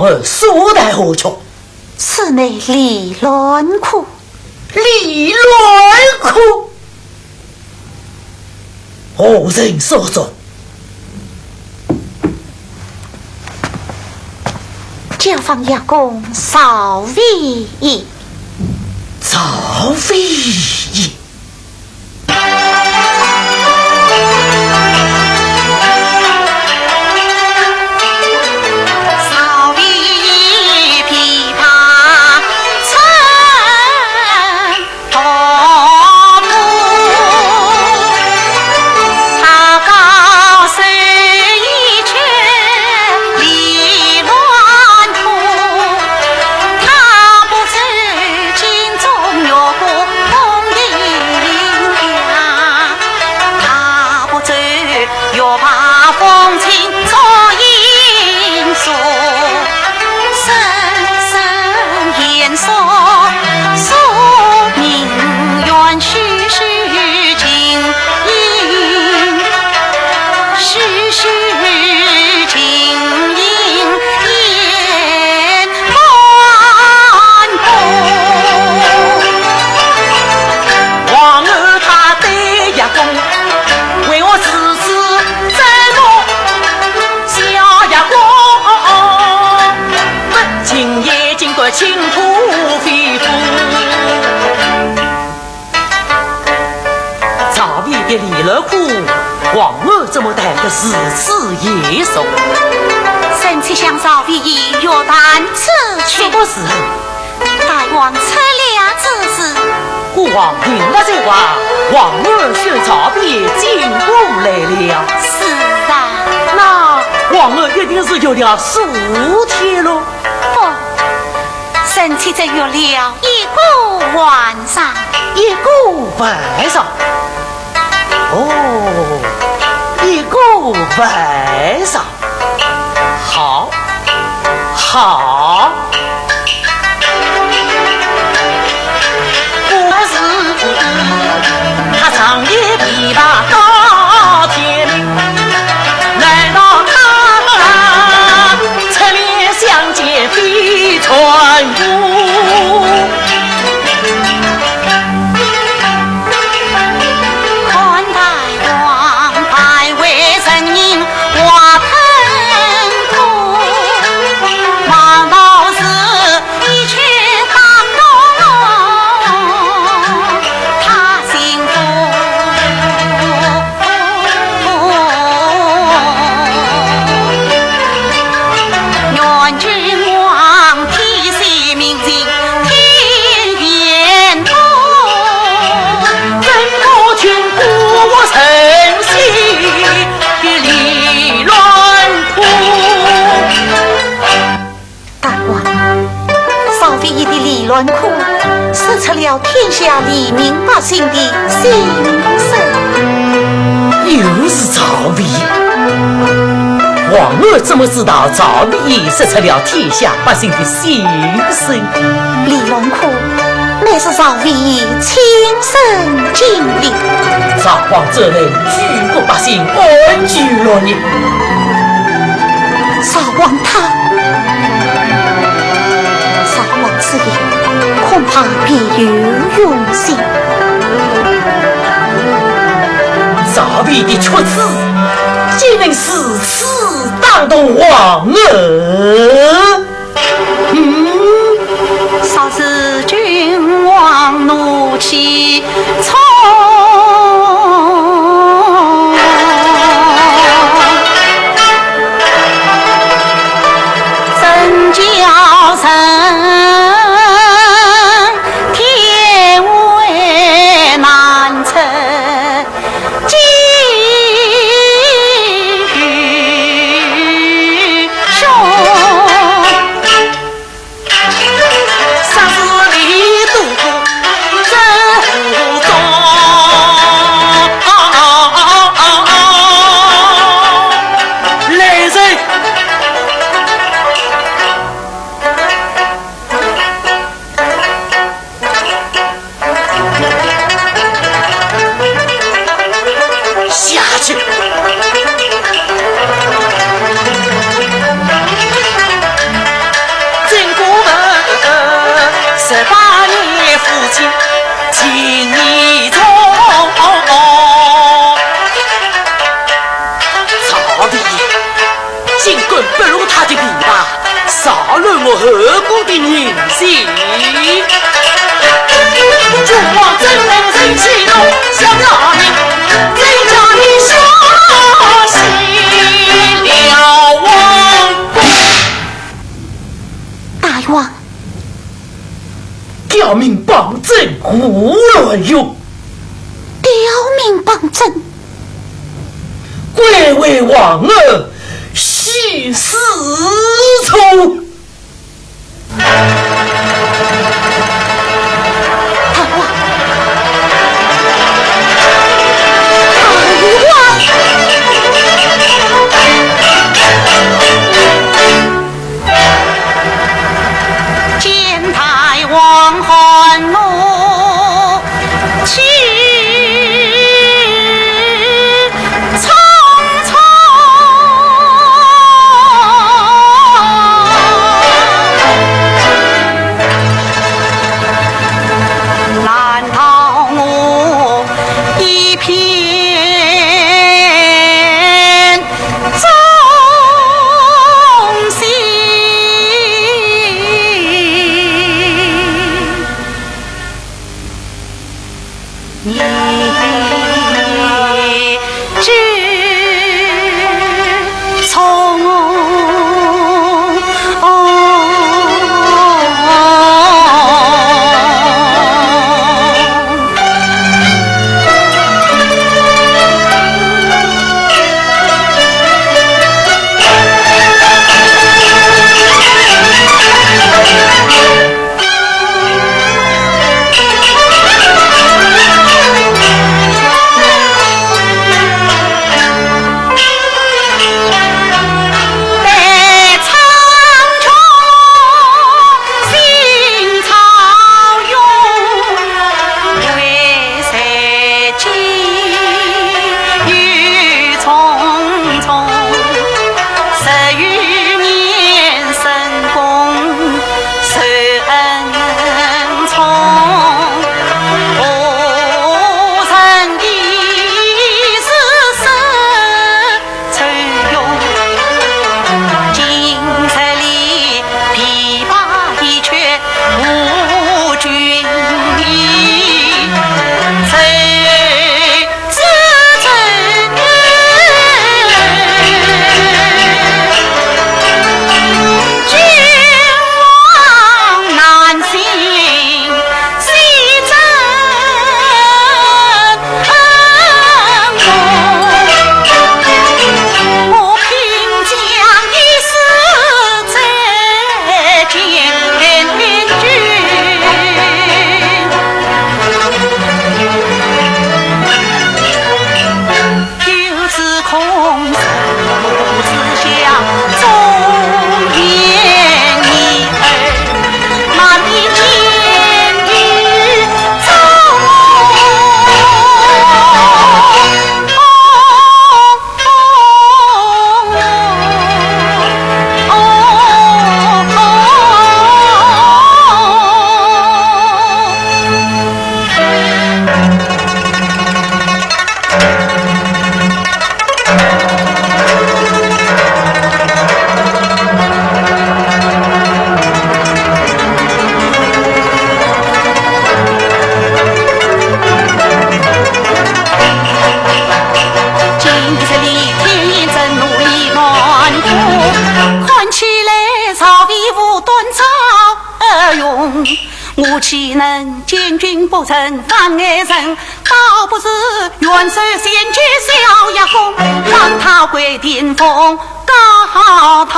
儿所待何处？此乃离乱窟。离乱窟？何人所作？教坊驿工赵惟义。赵惟义。王安他对驿工，为何如此折磨小驿工？今夜竟敢轻吐肺腑。赵惟义的离乱窟，王安怎么待得如此严肃？臣妾向赵惟义约谈此去。什么事？ 大王出料之时。孤王听了这话，王安宣召便进宫来了。是啊。那王安一定是有了数天了。不，臣妾只有了一个晚上。一个晚上？哦，一个晚上。 好，好。不是他长夜琵琶到天明，难道他出来相见非穿衣？ 看大王拜为人人话腾腾，难道是一曲打动他心腹？愿君望天赦，明日 天边风，怎可轻顾我神仙的离乱窟？大王，赵惟义的离乱窟，说出了天下黎民百姓的心声。又是赵惟义。 王安怎么知道赵惟义说出了天下百姓的心声？离乱窟乃是赵惟义亲身经历。赵王怎能举国百姓安居乐业？赵王他，赵王此言恐怕别有用心。赵惟义的曲子，竟能如此 打动王安。嗯，若是君王怒气冲，怎叫人天为难测？后宫的女性。君王怎能生气怒，想要你，怎叫你说起了王后？大王，刁民帮朕胡乱用，刁民帮朕？贵为皇后，岂是错？ 大王，大王！见大王，还我去 匆匆。难逃我一片忠心。 你知从今日里天真，奴役蛮夫，看起来朝廷无端招用。我岂能见君不臣，反爱臣？倒不如远走仙居小夜宫，让他跪顶峰告堂。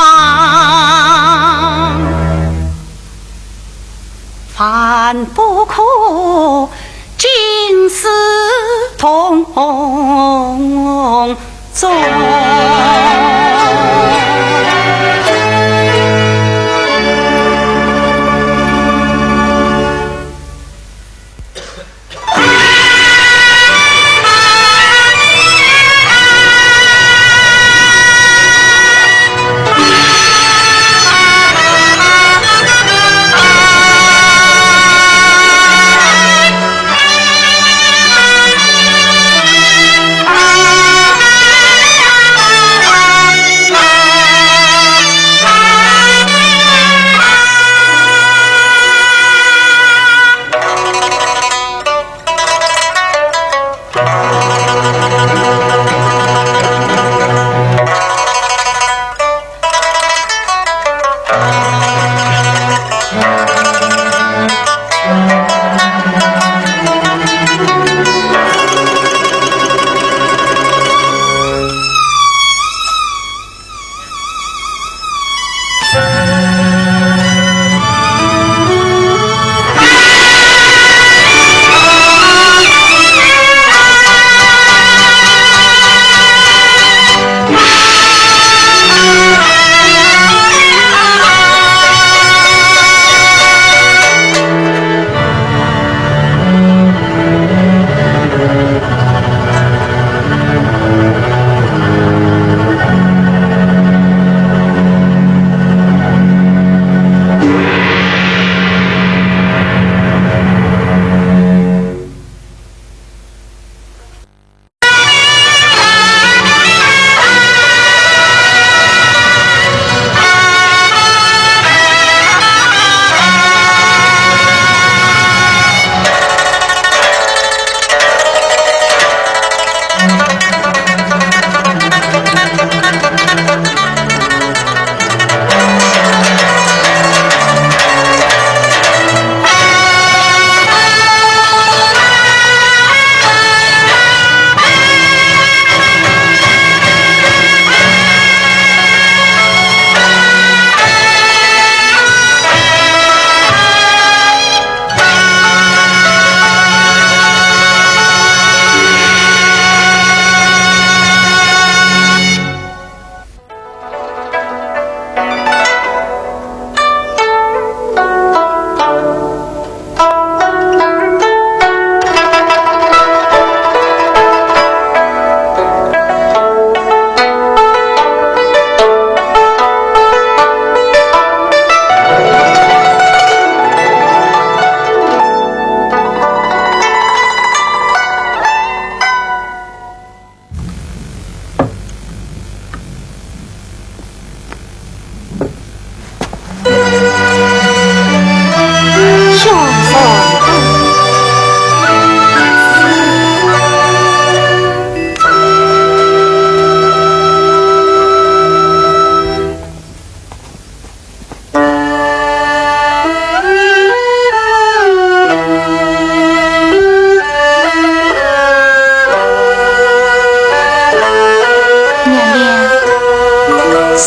万不可近视同宗。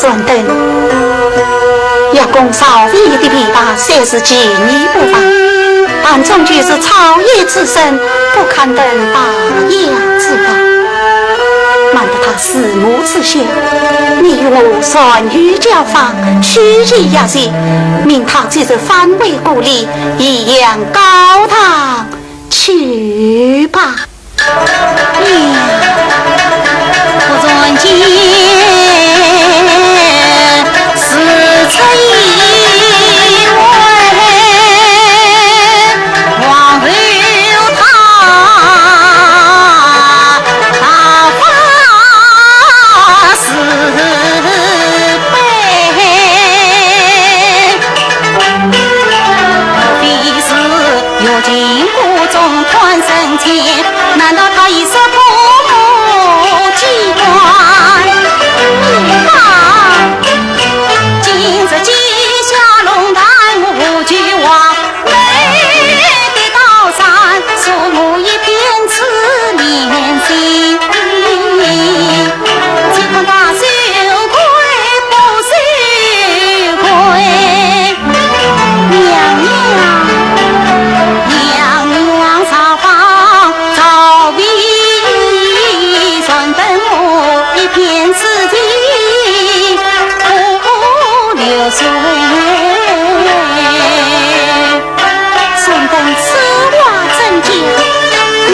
段等，要攻赵飞的琵琶，虽是技艺不凡，但终究是草野之身，不堪登大雅之堂。难得他慈母之孝，你与我善于交往，取其雅兴，命他即日返回故里，颐养高堂去吧。 段等此话怎讲？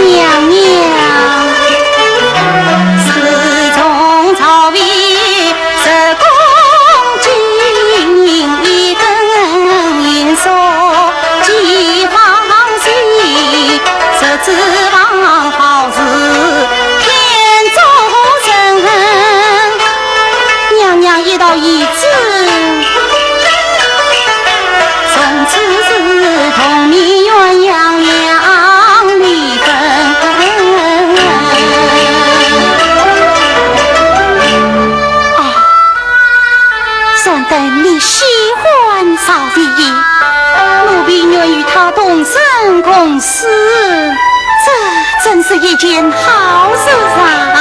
娘娘。娘娘一道懿旨，从此是同你鸳鸯两离分。啊，段等你喜欢赵飞燕，奴婢愿与他同生共死。 这真是一件好事啊！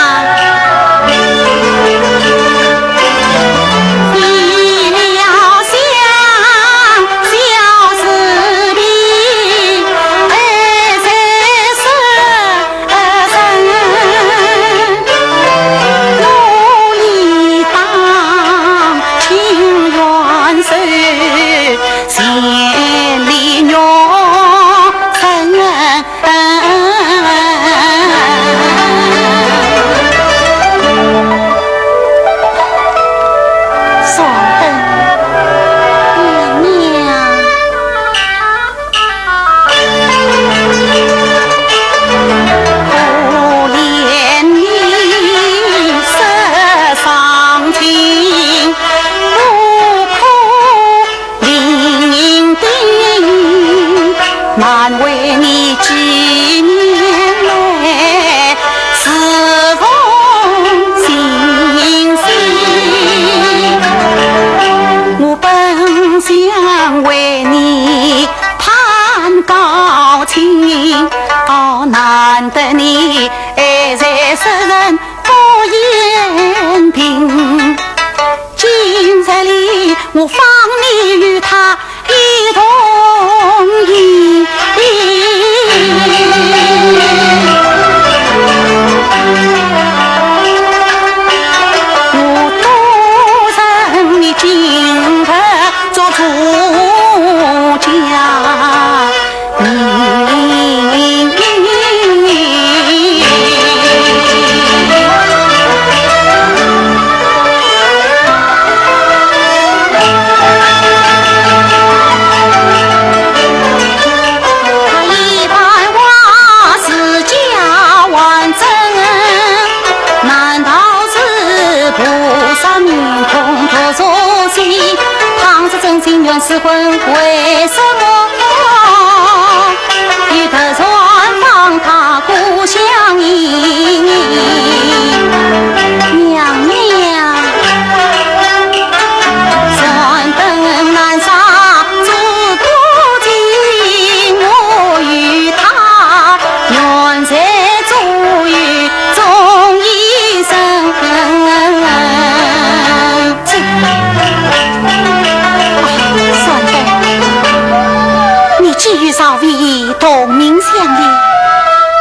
为同名相恋，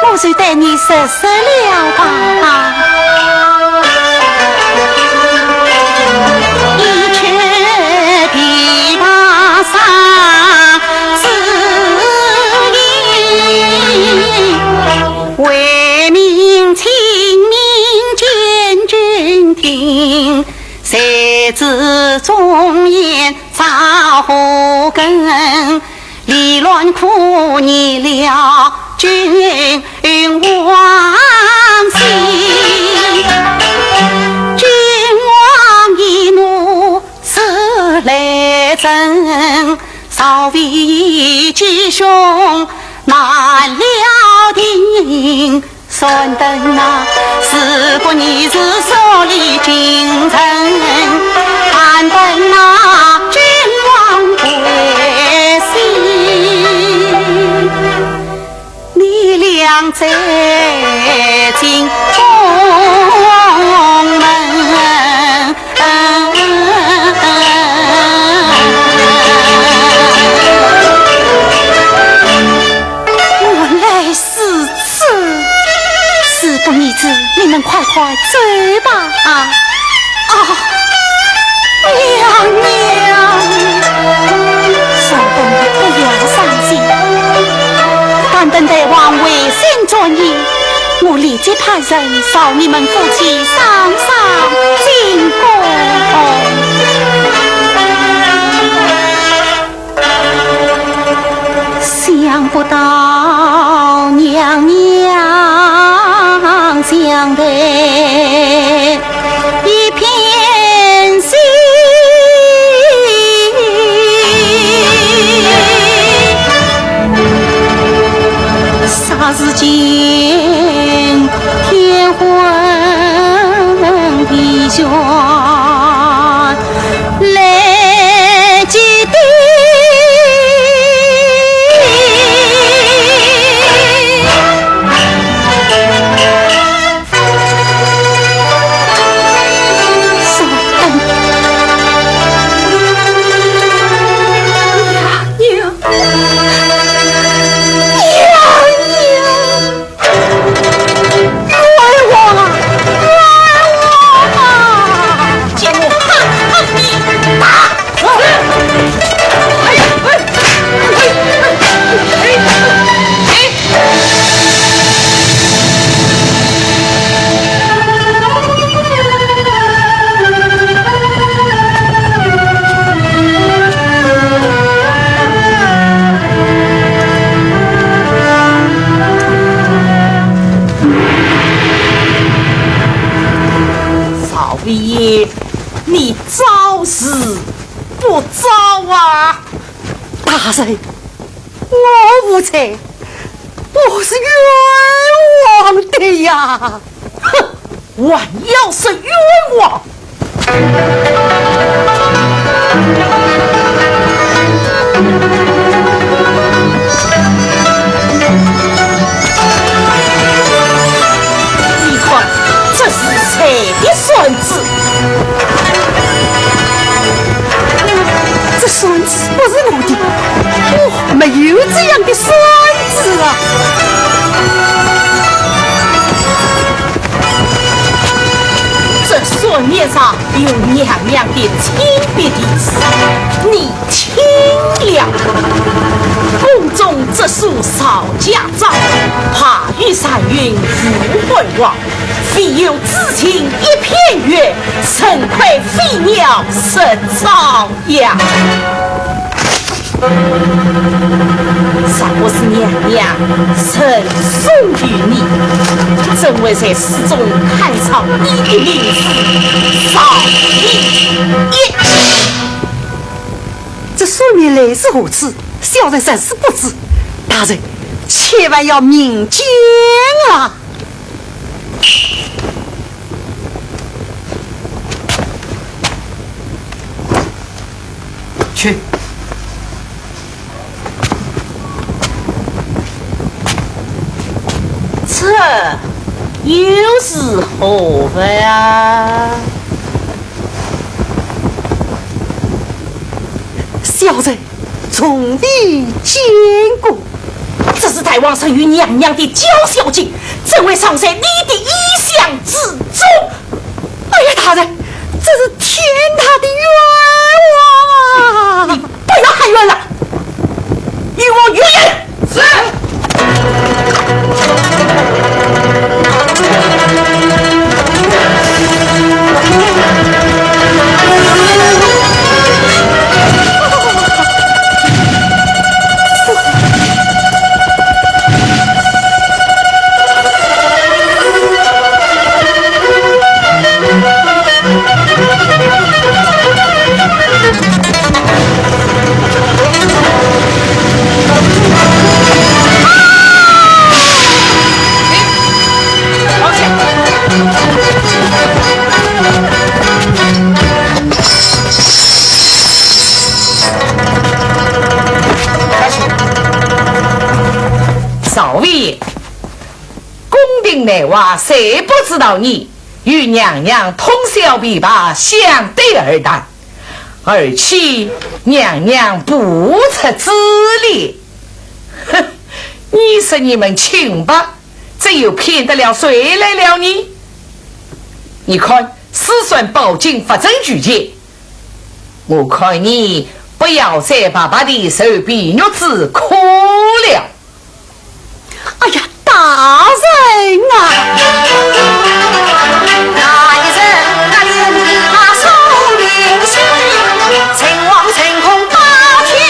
我就对你实说了吧。一曲琵琶三字音，为民请命见君听，谁知忠言造祸根。 离乱苦逆了君王心。君王易怒时雷震，曹魏义吉凶难料定。 算等那时过二十，所历今生，但等那君王归心。你俩再进宫门。 原来如此。事不宜迟，你们快快走吧。啊，啊，娘娘。小凤不要伤心，但等待王回信转意，我立即派人召你们夫妻双双进宫。 想不到娘娘想得一片心。霎时间天昏地暗。 来接的。冤枉啊！冤枉啊！给我狠狠地打！少爷，你招是不招啊？大人，我无罪，我是冤枉的呀！哼，还要说冤枉？ 你看，这是谁的扇子？这扇子不是我的，我没有这样的扇子啊！ 这扇面上有娘娘的亲笔题字，你听了。宫中折扇少佳照，怕遇残云无回望，唯有紫青一片月，成块飞鸟实照。 呀，若不是娘娘赠送于你，怎会在诗中看上你的名字？少爷一。这扇面来自何处？小人实是不知。大人，千万要明鉴啊！ 去。这又是何物啊？小人从未见过。大王生于娘娘的娇小境，怎会葬在你的衣箱之中？哎呀，大人，这是天大的冤枉啊！你不要喊冤了，与我语言。是。少爷， 宫廷内外谁不知道你与娘娘通宵琵琶，相对而弹，而且娘娘不出自怜。哼，你说你们清白，这又骗得了谁来了呢？你看，私算宝镜，不准拒绝。我看你不要再白白地受皮肉之苦了。 哎呀，大人啊！那一日，那里的那宋明星，陈王成功八千里，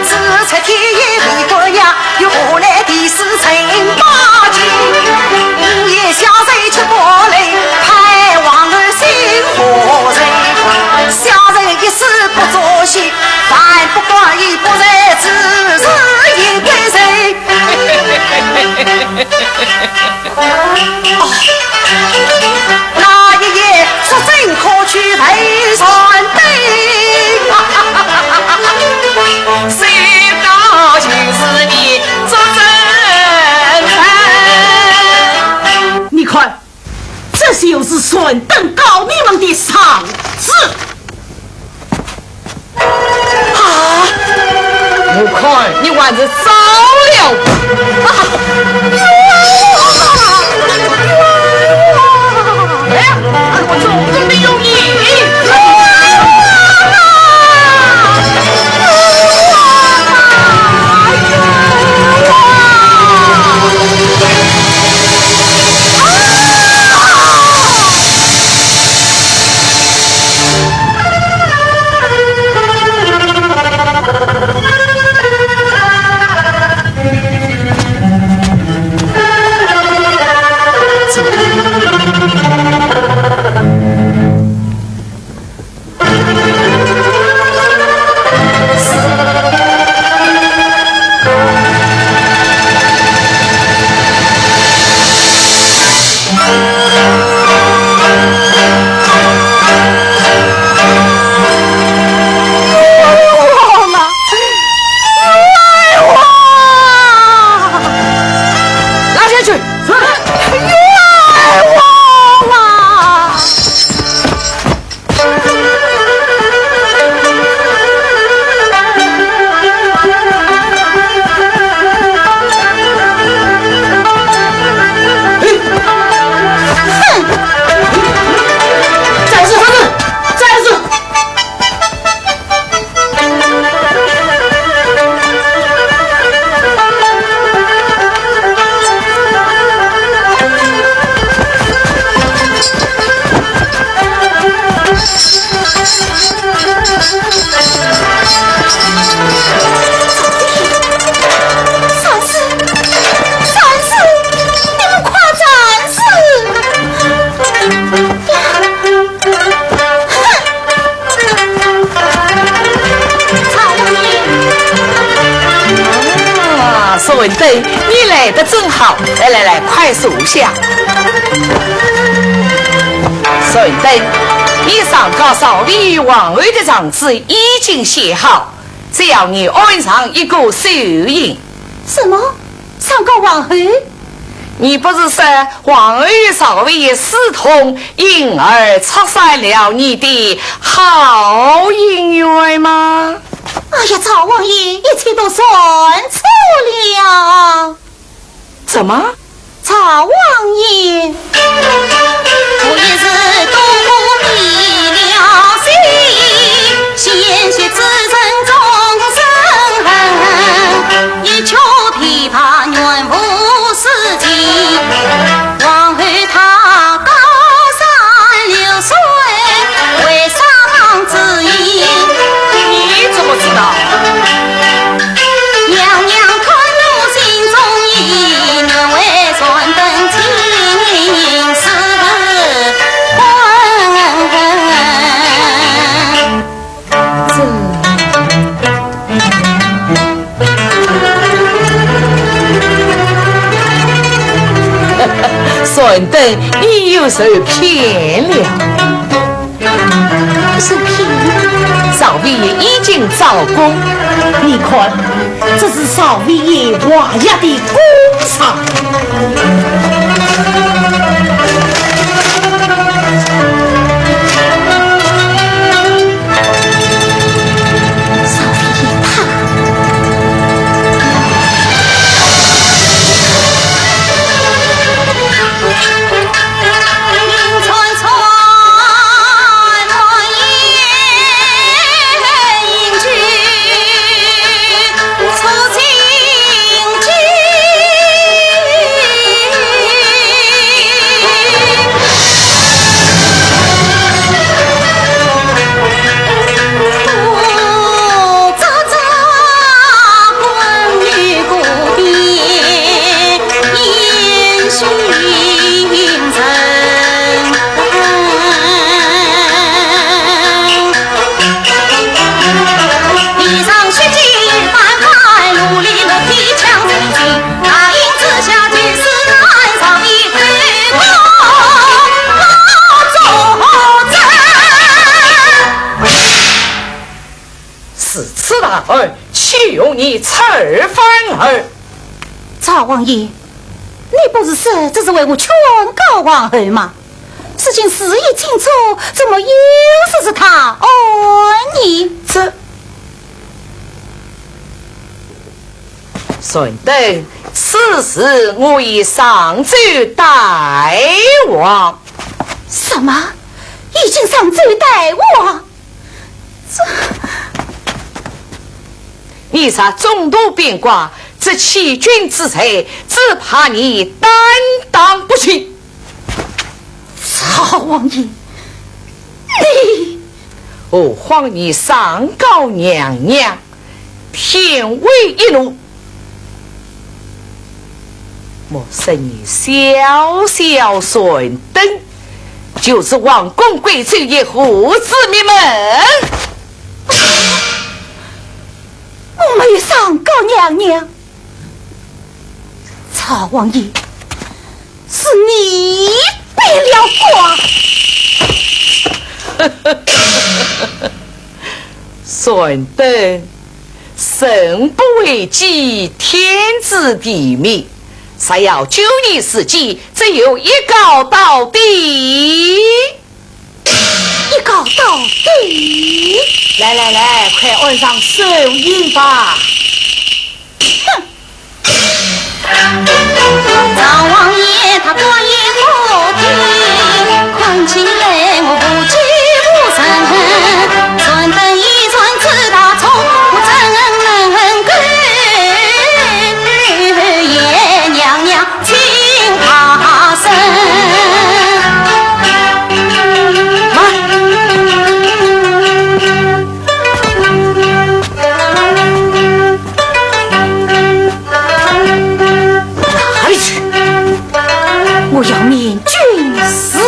只出天一位官呀，又何来的是陈八千？五夜下谁出不来，派王后寻何人？小人一时不作兴， 万不敢言不才之事，应该谁？哦，那一夜出征可去陪船灯。谁道就是你做真人？你看， 这就是船灯告你们的状纸。啊！我看你还是招了吧。啊！冤枉啊！冤枉啊！哎呀，我重重地用你。冤枉啊！冤枉啊！ 冤枉啊！冤枉啊！拉下去！冤枉啊！ 哼！站住！站住！ 站住！站住！你们快站住！哼！ 啊，沈登，你来得正好，来来来，快坐下。沈登，你上告少爷与王后的状纸已经写好，只要你安上一个手印。什么？上告王后？ 你不是说王后与少爷私通，因而拆散了你的好姻缘吗？哎呀，赵王爷，一切都算错了。怎么？赵王爷。我也是多么迷了心，险些只身终身，一曲琵琶怨无诗情。 皇后她高山流水，为啥望子意？你怎么知道？娘娘看我心中意，愿为传灯青丝困。这，算得你又受骗了。受骗？少爷已经招供，你看，这是少爷爷画押的公差。 少爷他。如此大案，岂容你此番儿？赵王爷，你不是说这是为我劝告皇后吗？ 事情事已清楚，怎么又说是他案呢？这，顺德，此事我已上奏大王。什么？已经上奏大王？这，你若中途变卦，这欺君之罪，只怕你担当不起。 赵王爷，你……何况你上告娘娘，天威一怒，莫说你小小顺德，就是王公贵族也胡子灭门。我没有上告娘娘。赵王爷， 是你变了卦。顺德，人不为己，天诛地灭。若要救你自己，只有一告到底。 一告到底。来来来，快按上手印吧。哼！赵王爷他光言不听，看起来我无计无策，传灯一传之大错，我怎能够言娘娘 请大声。慢！哪里去？我要面君自首。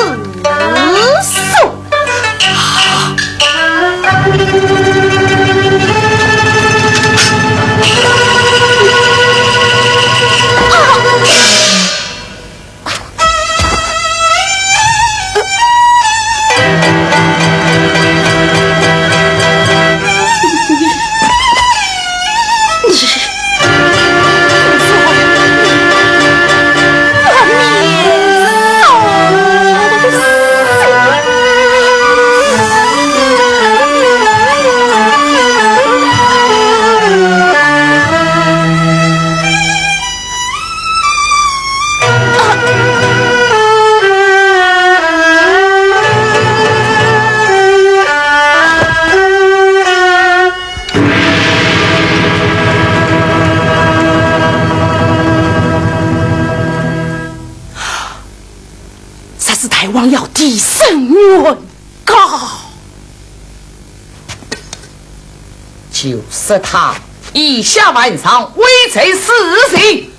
就说他以下犯上，未遂死刑。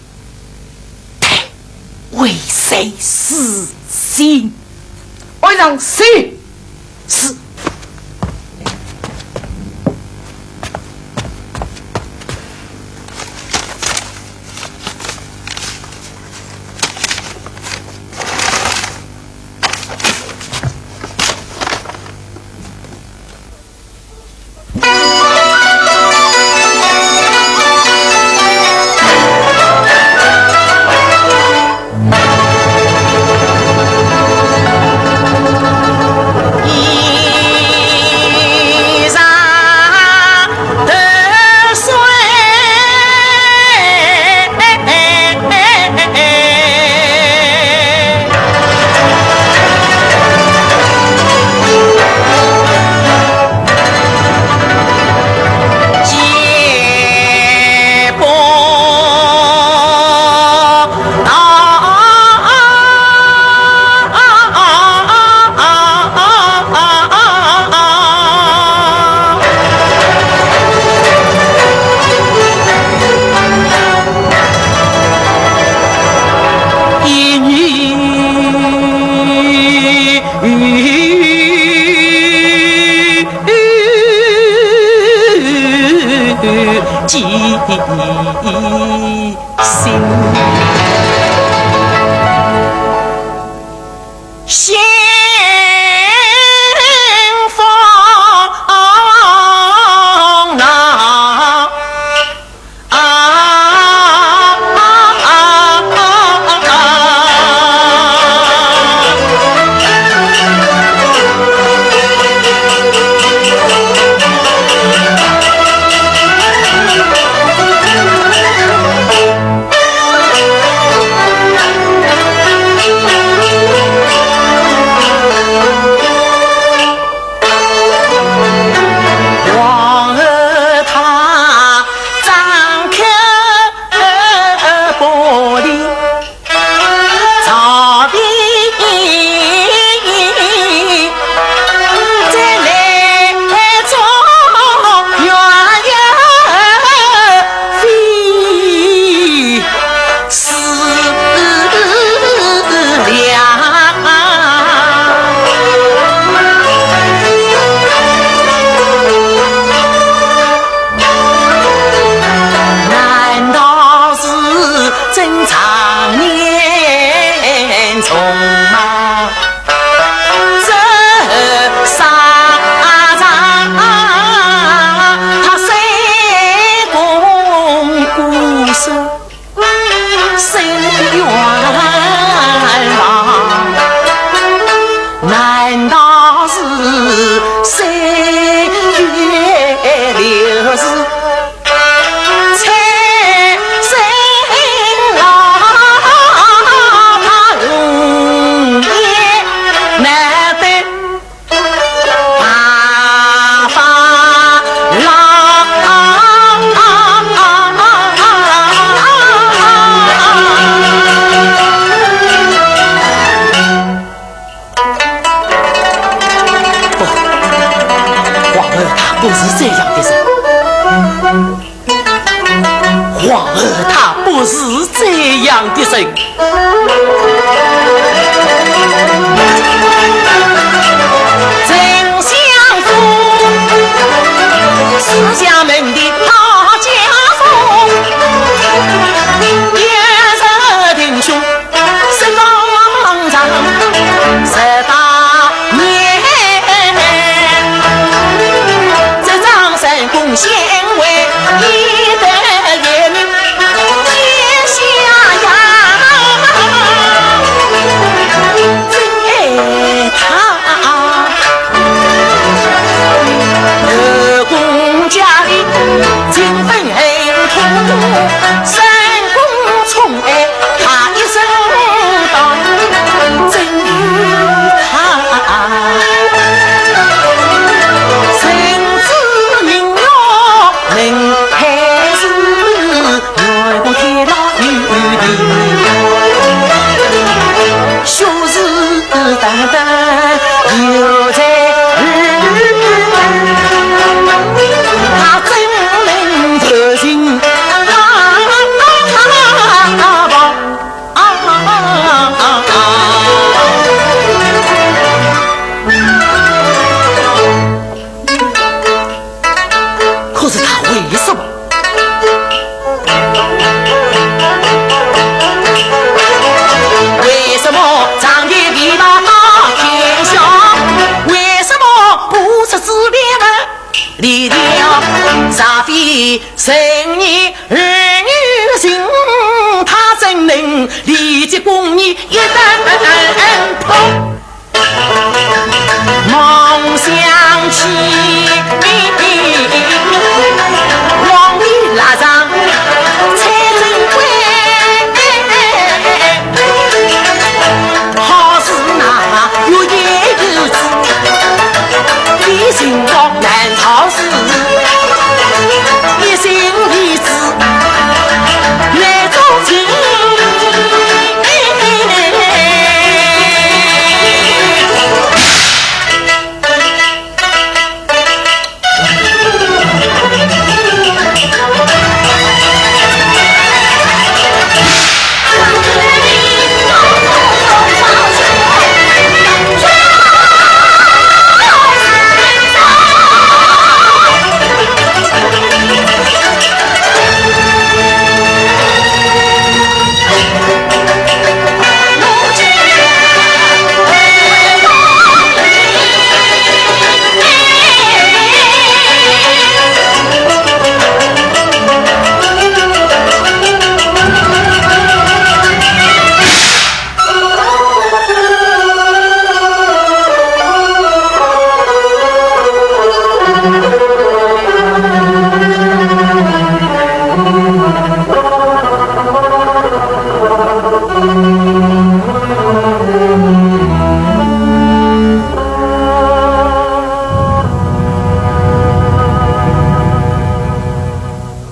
对，未遂死刑。按上去。是。不，皇后她不是这样的人。皇后她不是这样的人。一条煞费十年儿女情，他怎能理解公义一等痛？梦想起，皇帝拉上蔡贞贵，好似那月夜游子，比情郎难逃时，一心一志难做情。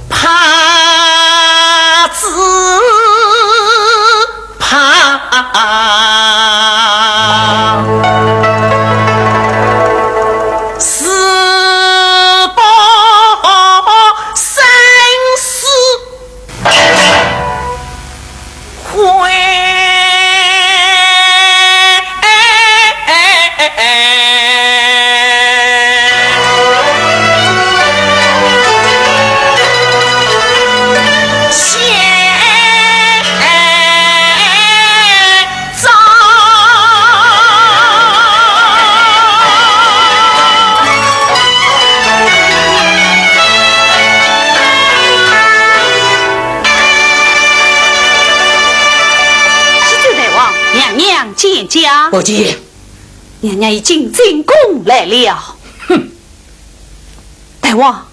怕只怕自报生死。启奏大王，娘娘见驾。不见。娘娘已经进宫来了。哼，大王。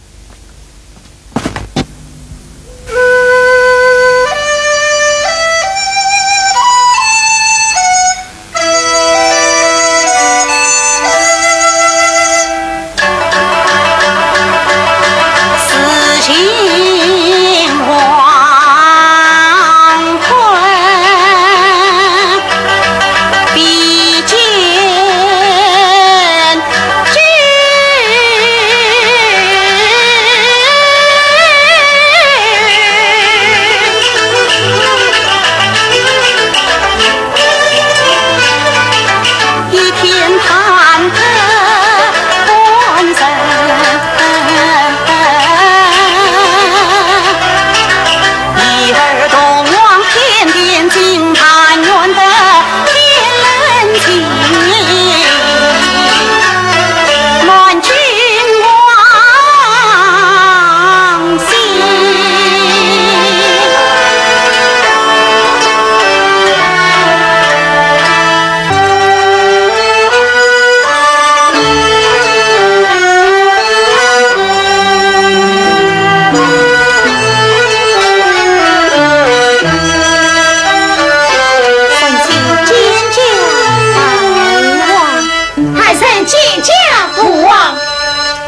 臣妾见驾大王。儿臣见驾父王。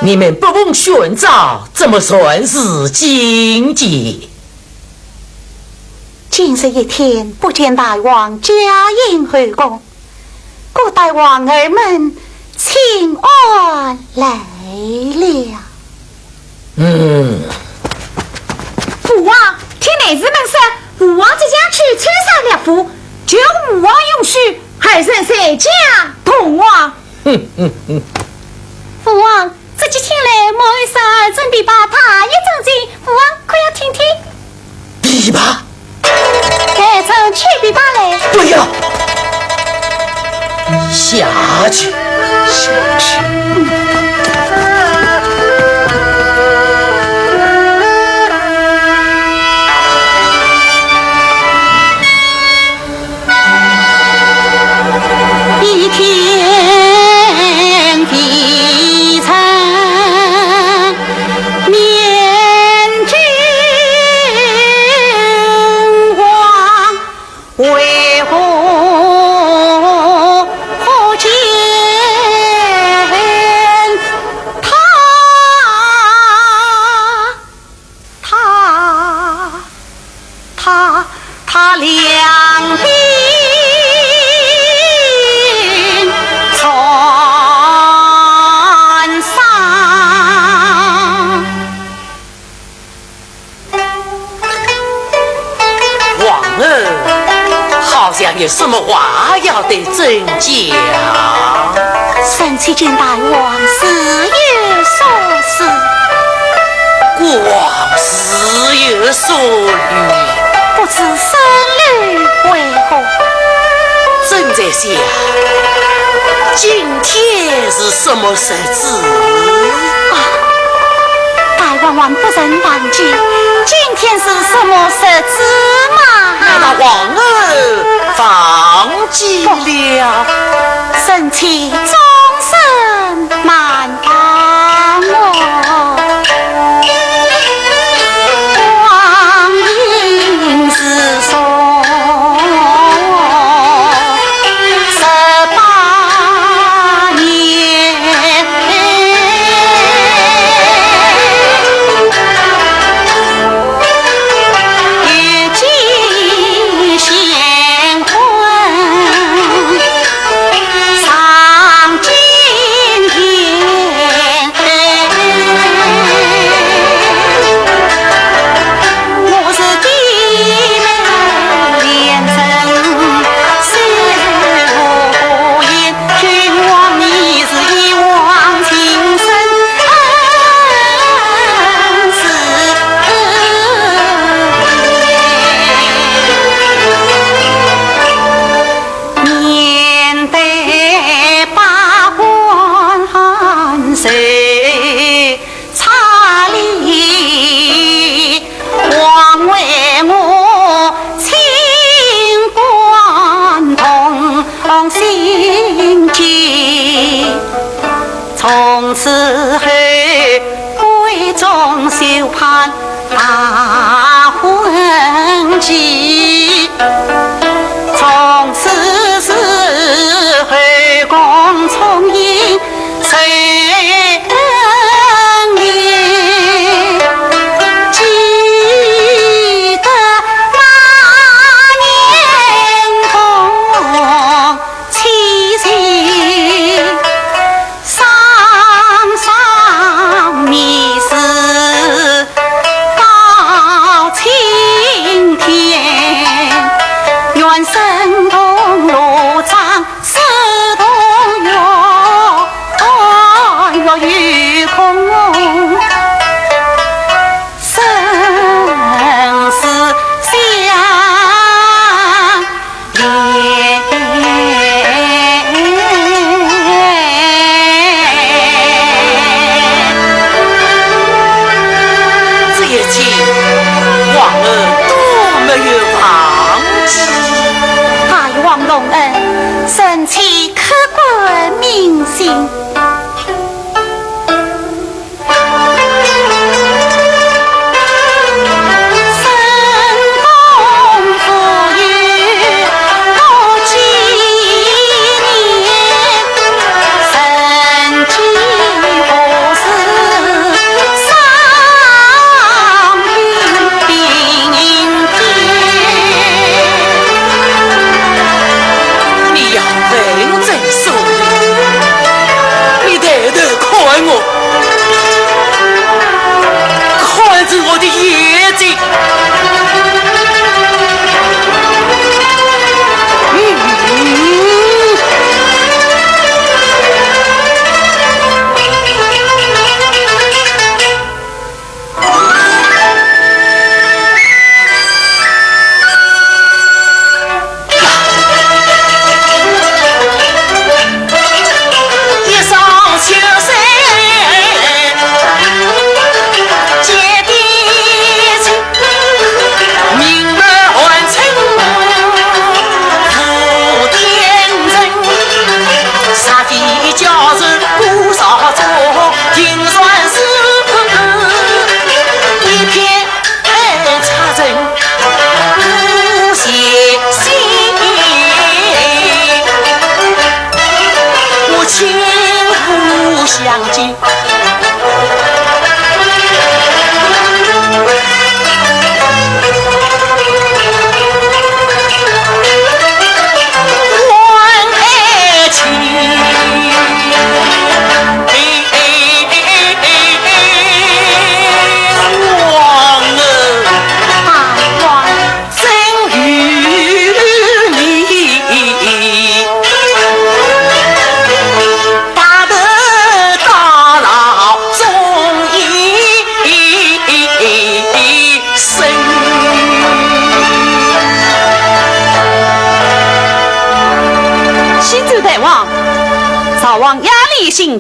你们不奉宣诏，怎么擅自进见？今日一天不见大王驾临后宫， 故待皇儿们请安来了。嗯。父王，听内侍们说，父王即将去参山猎虎，求父王允许，儿臣随驾同往。哼哼哼。父王，这几天来，母后说准备把大一整件，父王可要听听？ 琵琶？待朕取琵琶来。不要！下去。下去。有什么话要对朕讲？臣妾见大王自有所思。国王自有所虑。不知僧侣为何？朕在想，今天是什么日子？啊，大王还不曾忘记，今天是什么日子吗？难道皇后忘记了？臣妾终身难忘哦。光阴似箭，十八年。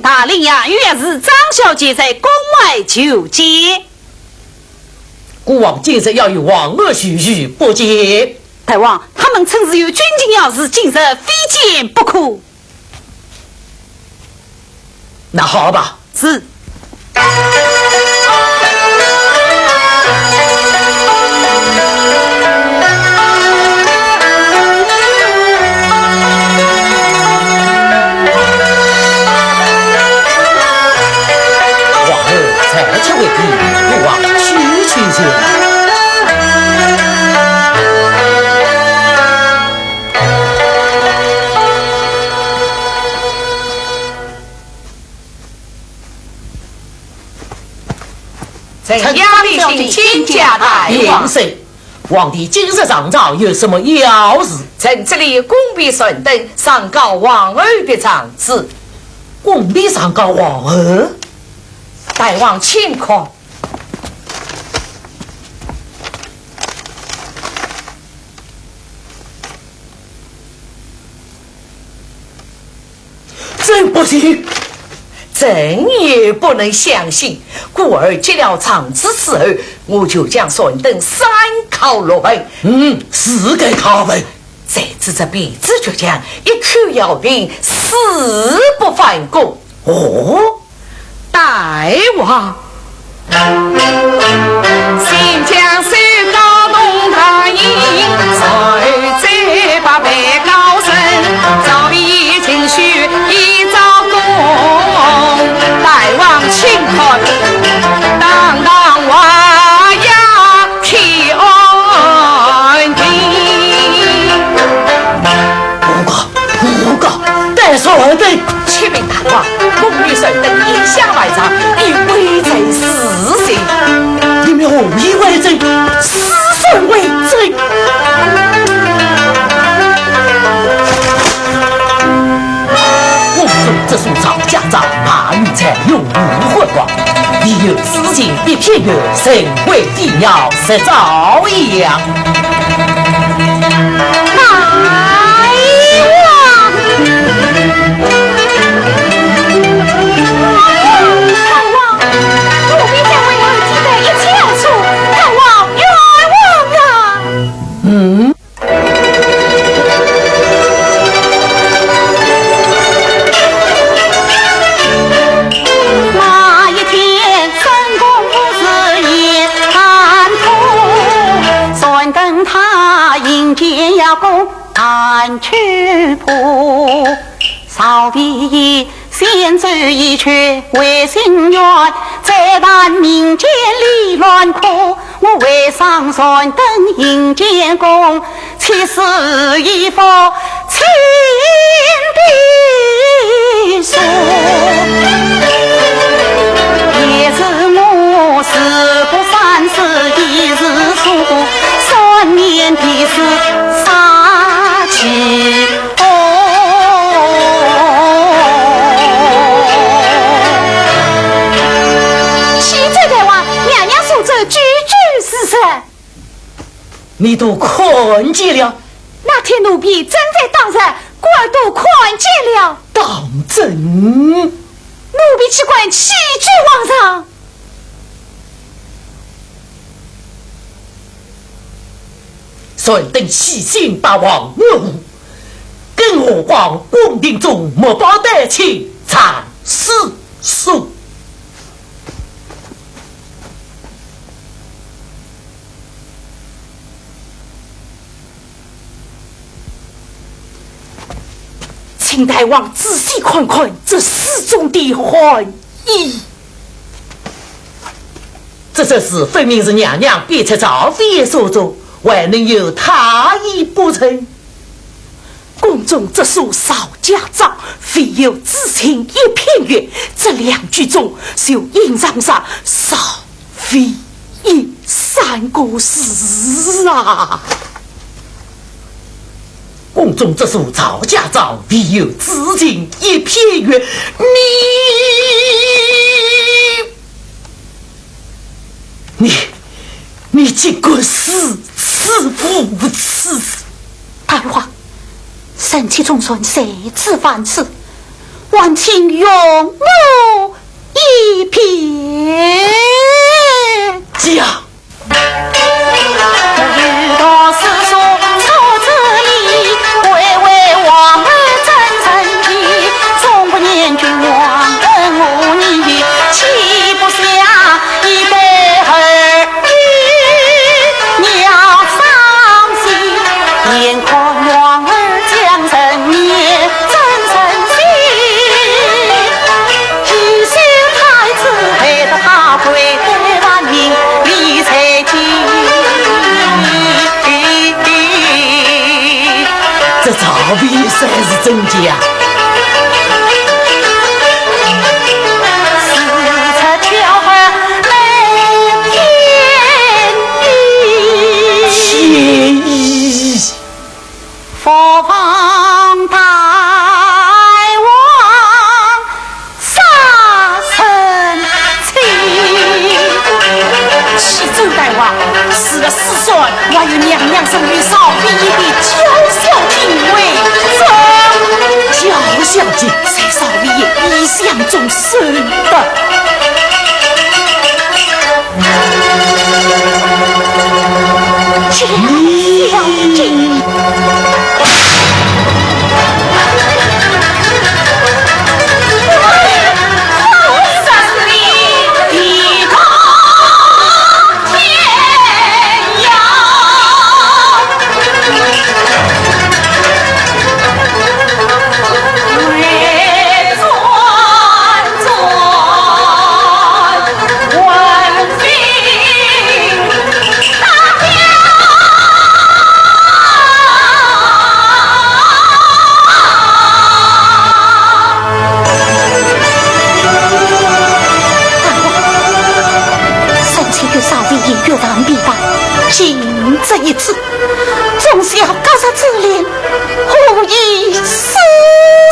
大林爷与学士张小姐在宫外求见。孤王今日要与皇后叙叙不见。大王，他们称是有军情要事，今日非见不可。那好吧。是。 皇后在此为地，孤王去求见。 臣杨立新见驾大王。平身。皇帝今日上朝有什么要事？臣这里恭批传等，上告皇后的状子。恭批上告皇后？大王请看。 朕不信。朕也不能相信，故而接了状子之后，我就将传等三拷六问。嗯，是该拷问。谁知这卞之倔强，一口咬定誓不反供。哦？ 大王。新将手铐弄大印，随即把被告人，照例程序依照供。大王请看，堂堂皇爷天庭。 不告，不告，带上二等。启禀大王，宫女传等以下犯上，已归罪死罪。你们何以为证？是谁为证？宫中直属赵家长，马玉才、荣武、霍光，唯有子建一片冤，神魂飞鸟，直遭殃。 大王！大王，奴婢将为儿子的一切而处，大王冤枉啊！嗯？ 那一天，深宫不是夜半空，传等他引见邀功，安曲谱。朝廷先奏一曲为心愿，再弹民间离乱苦。我为上传等引见功， 七十一幅清帝书，也是我时隔三十一日书，三年的是杀气哦。启奏大王，娘娘所奏句句事实。 你都看见了？那天奴婢正在当值，故而都看见了。当真？奴婢岂敢弃句罔上。传等欺信霸王，我跟我皇宫廷中末班代亲惨死书。 请大王仔细看看这诗中的含意。这首诗分明是娘娘逼出赵飞燕所作，还能有他意不成？ 宫中直属赵家长，唯有子建一片冤，这两句中就隐藏着赵飞燕三个字啊！宫中直属赵家长，唯有子建一片冤，你 你，你竟敢如此无耻！大王，臣妾中传谁知犯此，还请容我一瞥。讲。这赵卞也算是真假？天意。启奏大王，除了师尊，还有娘娘身边少爷的娇小姐为证。娇小姐？在少爷一厢中生的。三千个少爷也越王必吧，今这一次，总是要割舍珠帘，护以师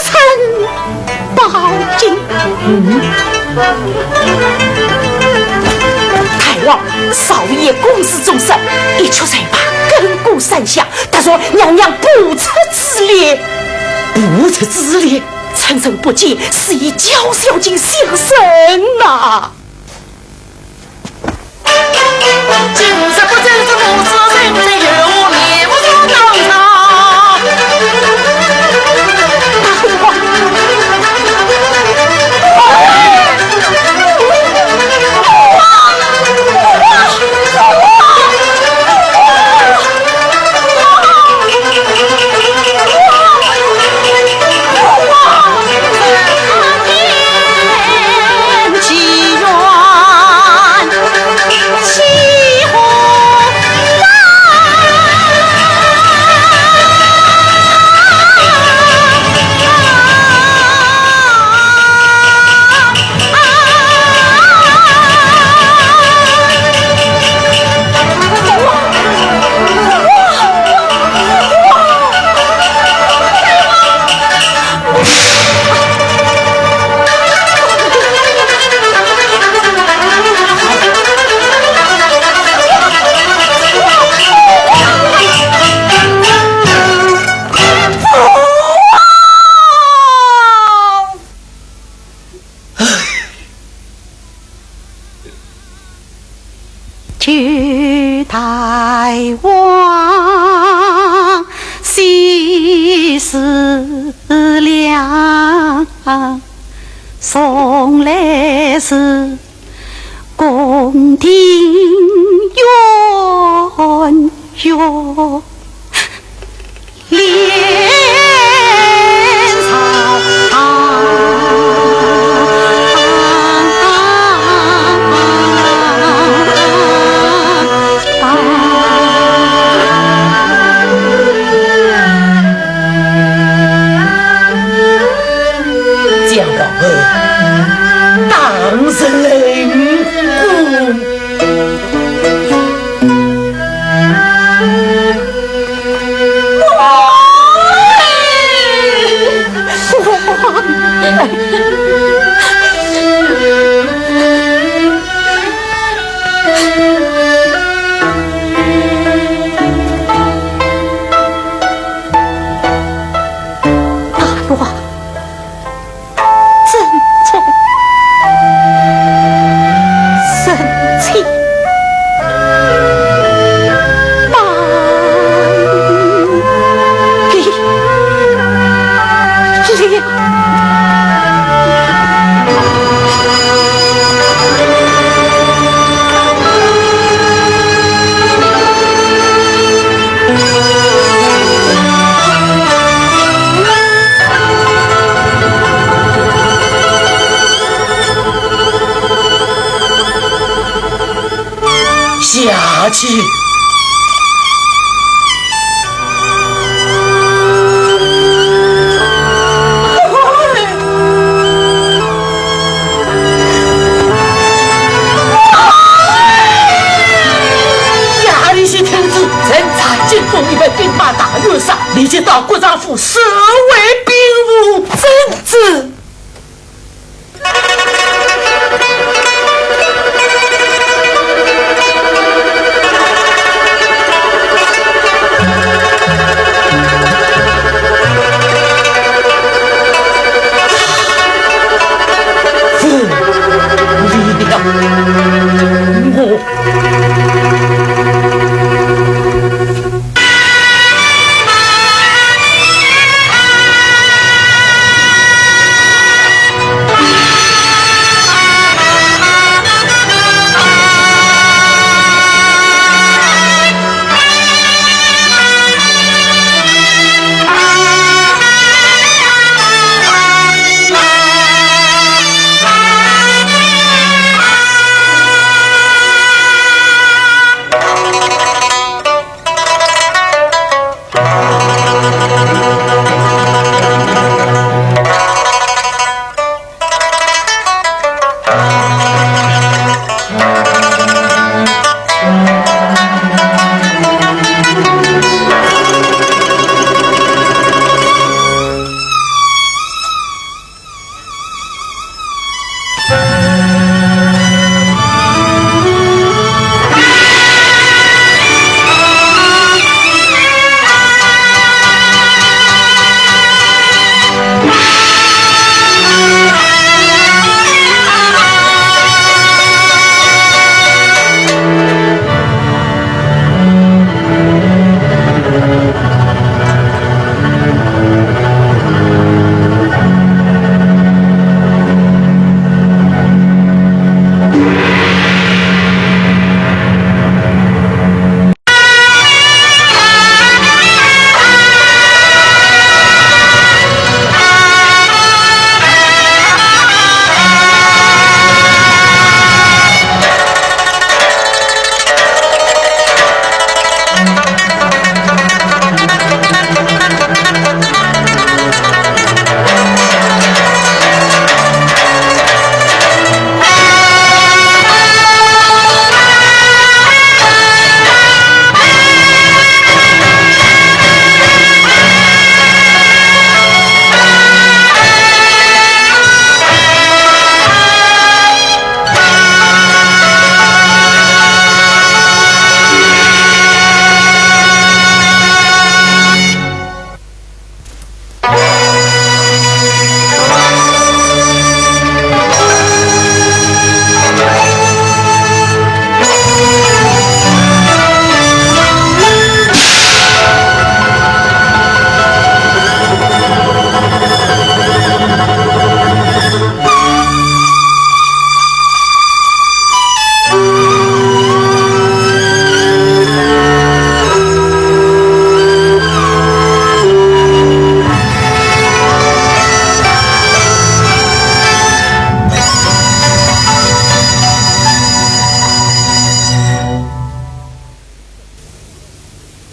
承 宝剑。嗯。大王，少爷公事重身，一出才罢，更过三下，他说娘娘不出珠帘。不出珠帘？趁人不见，是以娇小姐现身呐。 求大王息事了，从来是宫廷冤冤。 将王后当成冷宫。下去。夜里些天子，人在进攻一百兵马大元帅，立即到国丈府侍卫兵部。遵旨。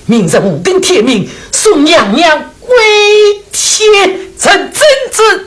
明日五更天明，送娘娘归天。臣遵旨。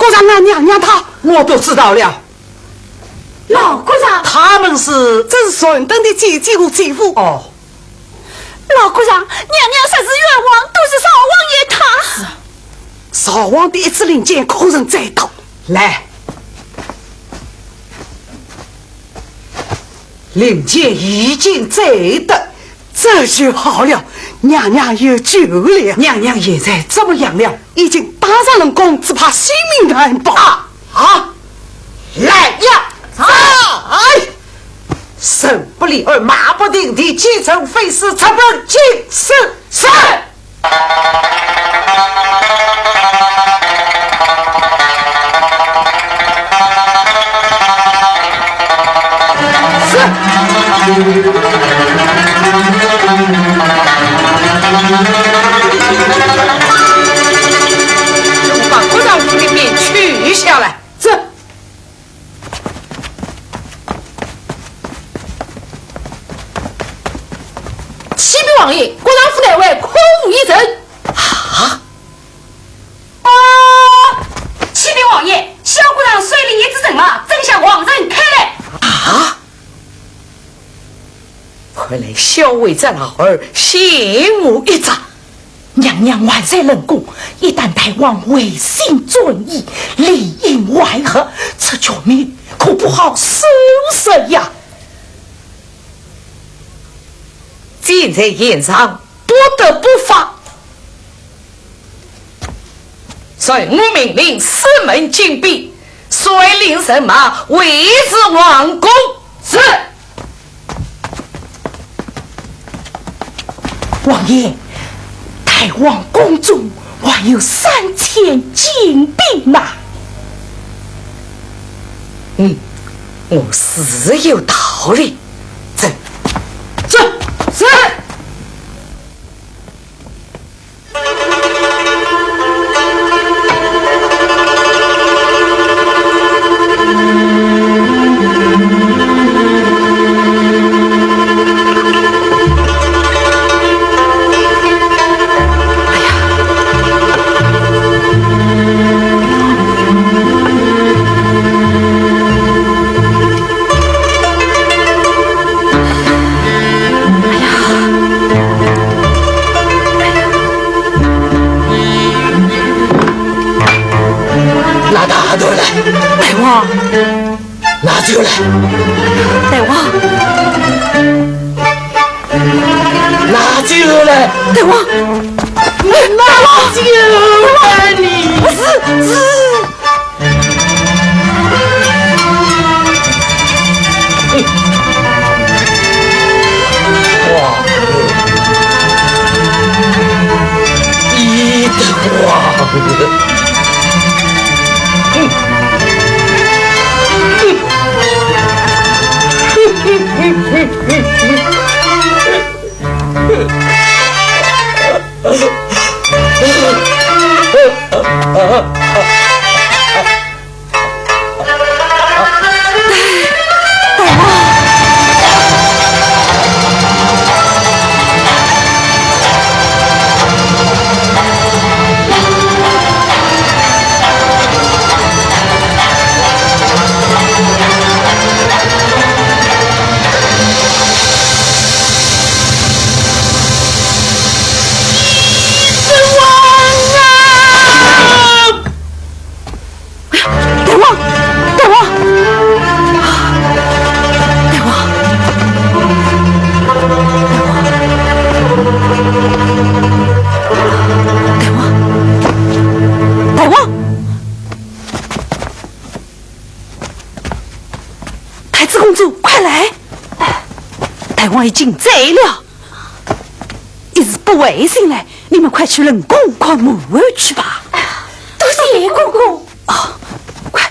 国丈啊，娘娘她……我都知道了。老国丈，他们是……这是传灯的姐姐和姐夫。哦。老国丈，娘娘实是冤枉，都是少王爷他……是啊，少王的一支令箭可曾再到？来。 令箭已经斩得，这就好了，娘娘有救了。娘娘现在怎么样了？已经打上冷宫，只怕性命难保。啊，啊，来呀！在！人不离儿，马不停蹄，几程飞速，直奔京师。是。 是。把国丈府里面取下来。是。启禀王爷，国丈府内外空无一人。啊？ 啊！启禀王爷，萧国丈率领一支人马，正向皇城开来。啊！看来萧卫这老儿陷我一着。娘娘还在冷宫，一旦大王回心转意，里应外合，这局面可不好收拾呀。箭在弦上， 不得不发。传我命令，四门紧闭，率领人马围住皇宫。是。王爷，大王宫中还有三千禁兵呐。嗯，我是有道理。走，走，是。 拿大刀来。大王。拿酒来。大王。拿酒来。大王。拿酒来，你。是，是。 哎呀，大王，大王，大王，大王，大王，太子公主，快来！大王已经醉了。 一时不会醒来，你们快去冷宫看满月去吧。多谢公公。哦，快。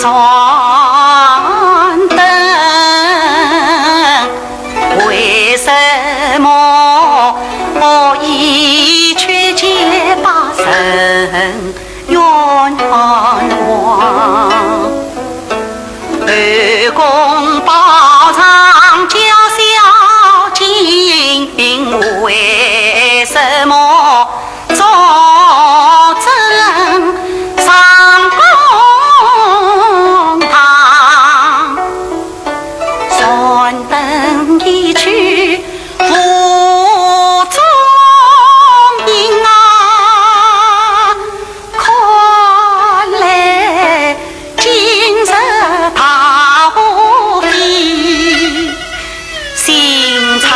断灯，为什么一去皆把人冤枉？后宫宝藏娇小金，为什么 作证上公堂，断灯一去无踪影啊！看来今日大无比 心肠。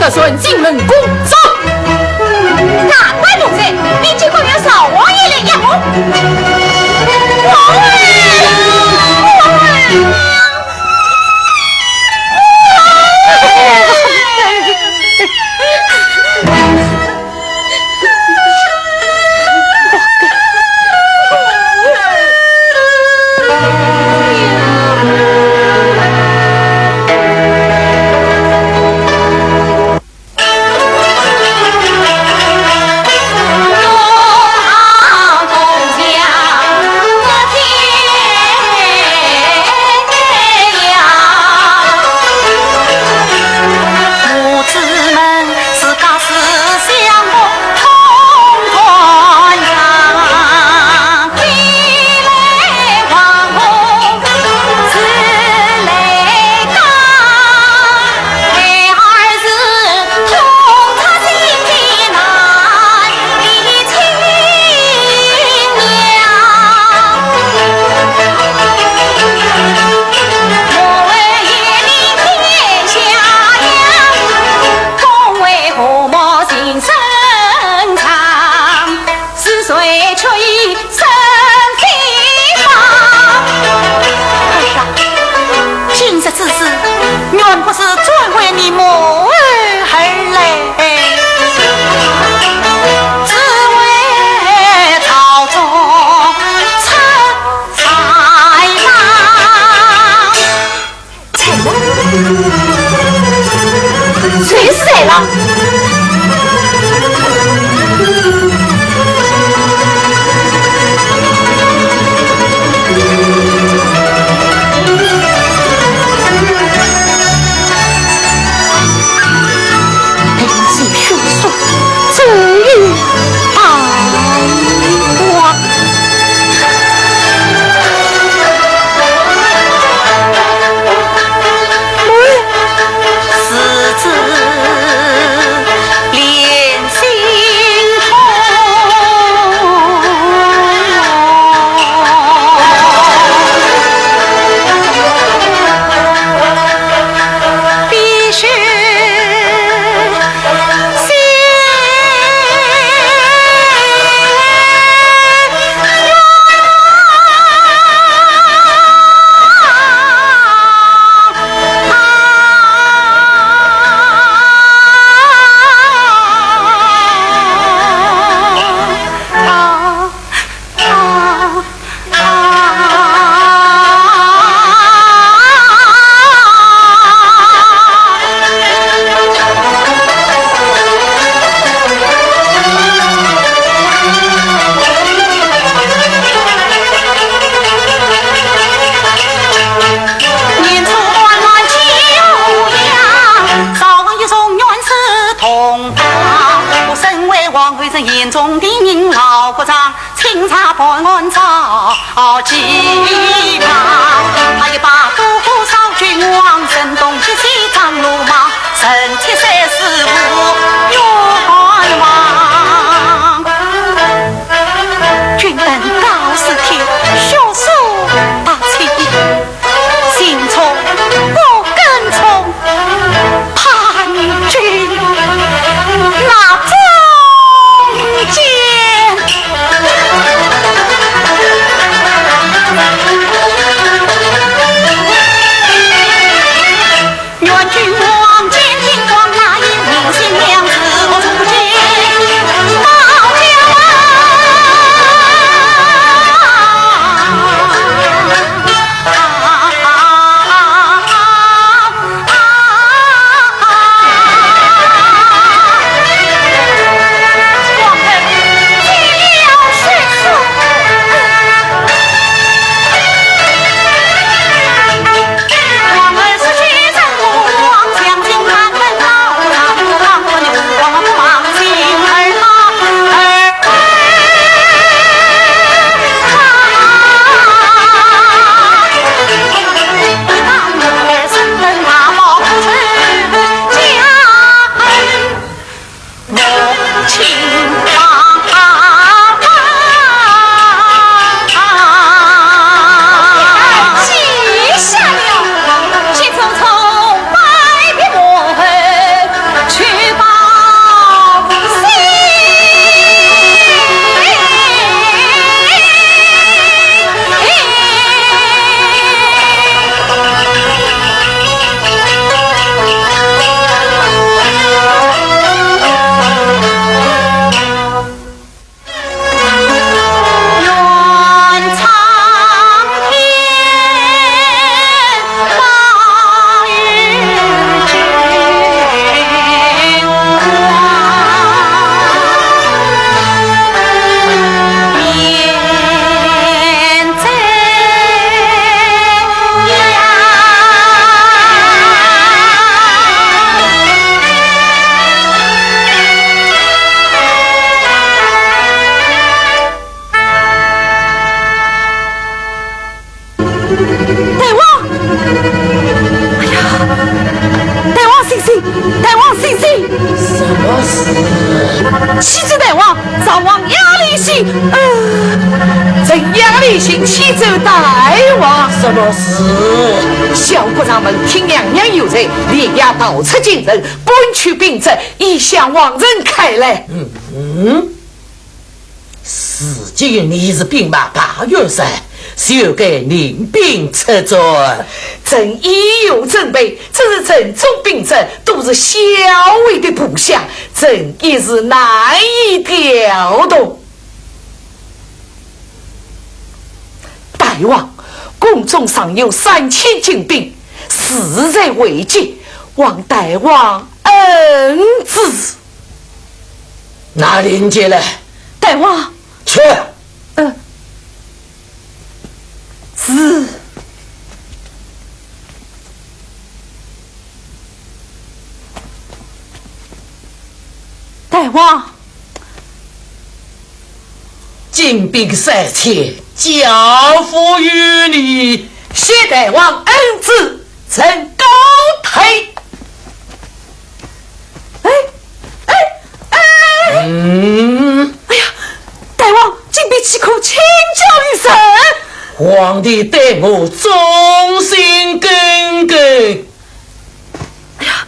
转进门宫。走。大胆奴才，你竟敢与少王爷来压我！王爷，王爷！儿啊，今日之事，原不是专为你母后而来，只为朝中出差啦。谁是谁了？赵王押李信，呃，臣押李信启奏大王。什么事？小国丈闻听娘娘有罪，连夜逃出京城，搬去兵职，已向王城开来。嗯嗯，事情你是兵马大元帅，就该领兵出征。臣已有准备，只是城中兵卒都是校尉的部下， 朕一时难以调动。大王，宫中尚有三千精兵，势在危急，望大王恩旨。拿令箭来。大王。去。呃，是。大王。 精兵三千，交付于你。谢大王恩旨，臣告退。哎，哎，哎！嗯。哎呀，大王，今必岂可轻交于人？皇帝对我忠心耿耿。哎呀，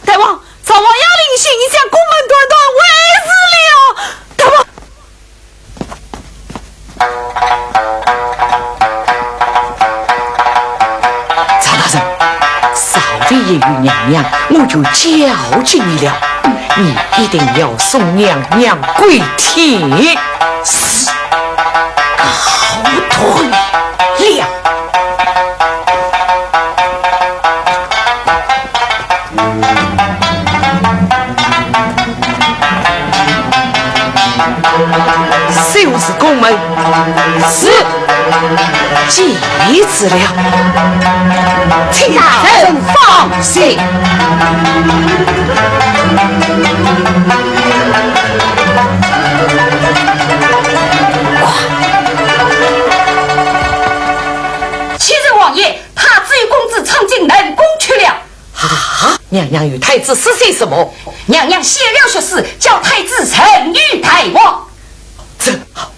大王， 赵王押李信已向宫门断断为止了。大王。赵大人，稍微一语娘娘，我就交给你了。你一定要送娘娘归天。是，告退了。 收拾宫门。是。记住了。请大人放心。启奏王爷，太子与公子闯进冷宫去了。 啊，娘娘与太子说些什么？娘娘写了血誓，叫太子臣与大王。这，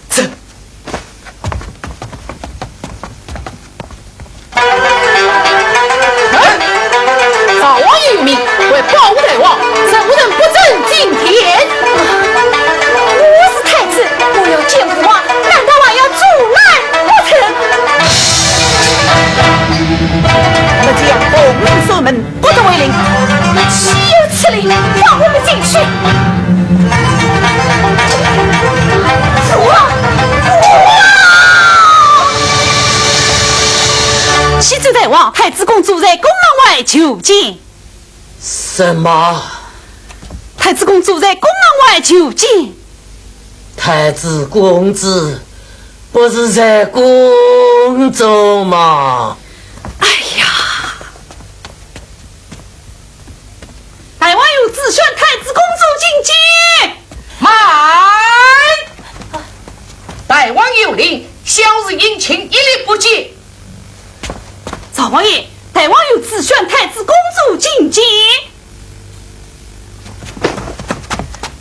这。嗯，赵王有命，为保护大王，臣无人不准进殿。我是太子，我要见父王，难道还要阻拦不成？那这样，奉命守门。 不得违令。岂有此理！放我们进去！我，我！启奏大王，太子公主在宫门外求见。什么？太子公主在宫门外求见。太子公主不是在宫中吗？哎呀！ 大王有旨，宣太子公主进见。慢！大王有令，小人殷勤一律不见。赵王爷，大王有旨，宣太子公主进见。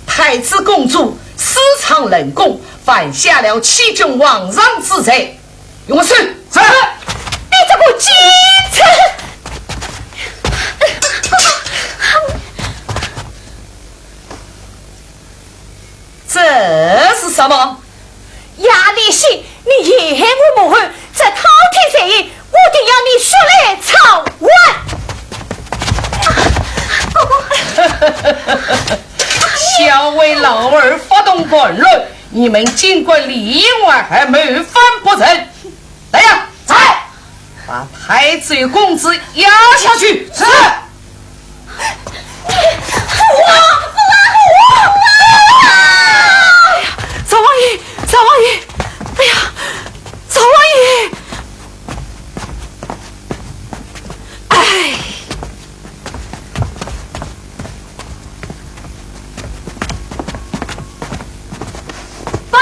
太子公主私闯冷宫，犯下了欺君罔上之罪。 与我去。是。你这个奸臣！这是什么？押李信，你陷害我母后，这滔天罪行，我定要你血泪偿还！公公。小为老儿发动叛乱， 你们竟敢里应外合，谋反不成！来呀，在！把太子与公子押下去。是。父王，父王，父王！赵王爷，赵王爷，哎呀，赵王爷！哎。 报！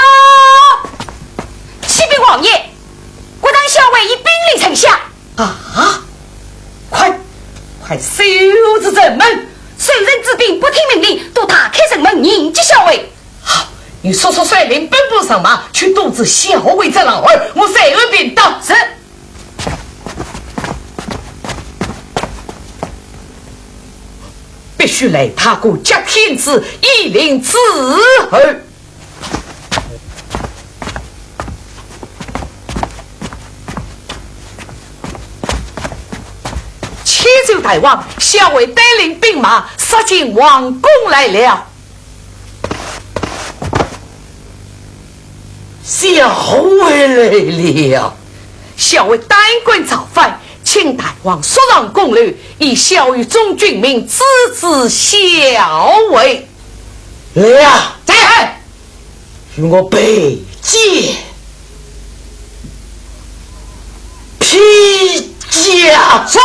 启禀王爷，国丈校尉已禀令丞相。啊！快，快收拾城门！守城之兵不听命令，都打开城门迎接校尉。好，你速速率领本部人马去阻止校尉这老二，我随后便到。是。必须来踏过接天子鄢陵之后。启奏大王，校尉带领兵马杀进皇宫来了。 校尉来了。校尉胆敢造反，请大王速上宫楼，与校尉众军民支持校尉。来呀，在，与我备剑。 披甲。是。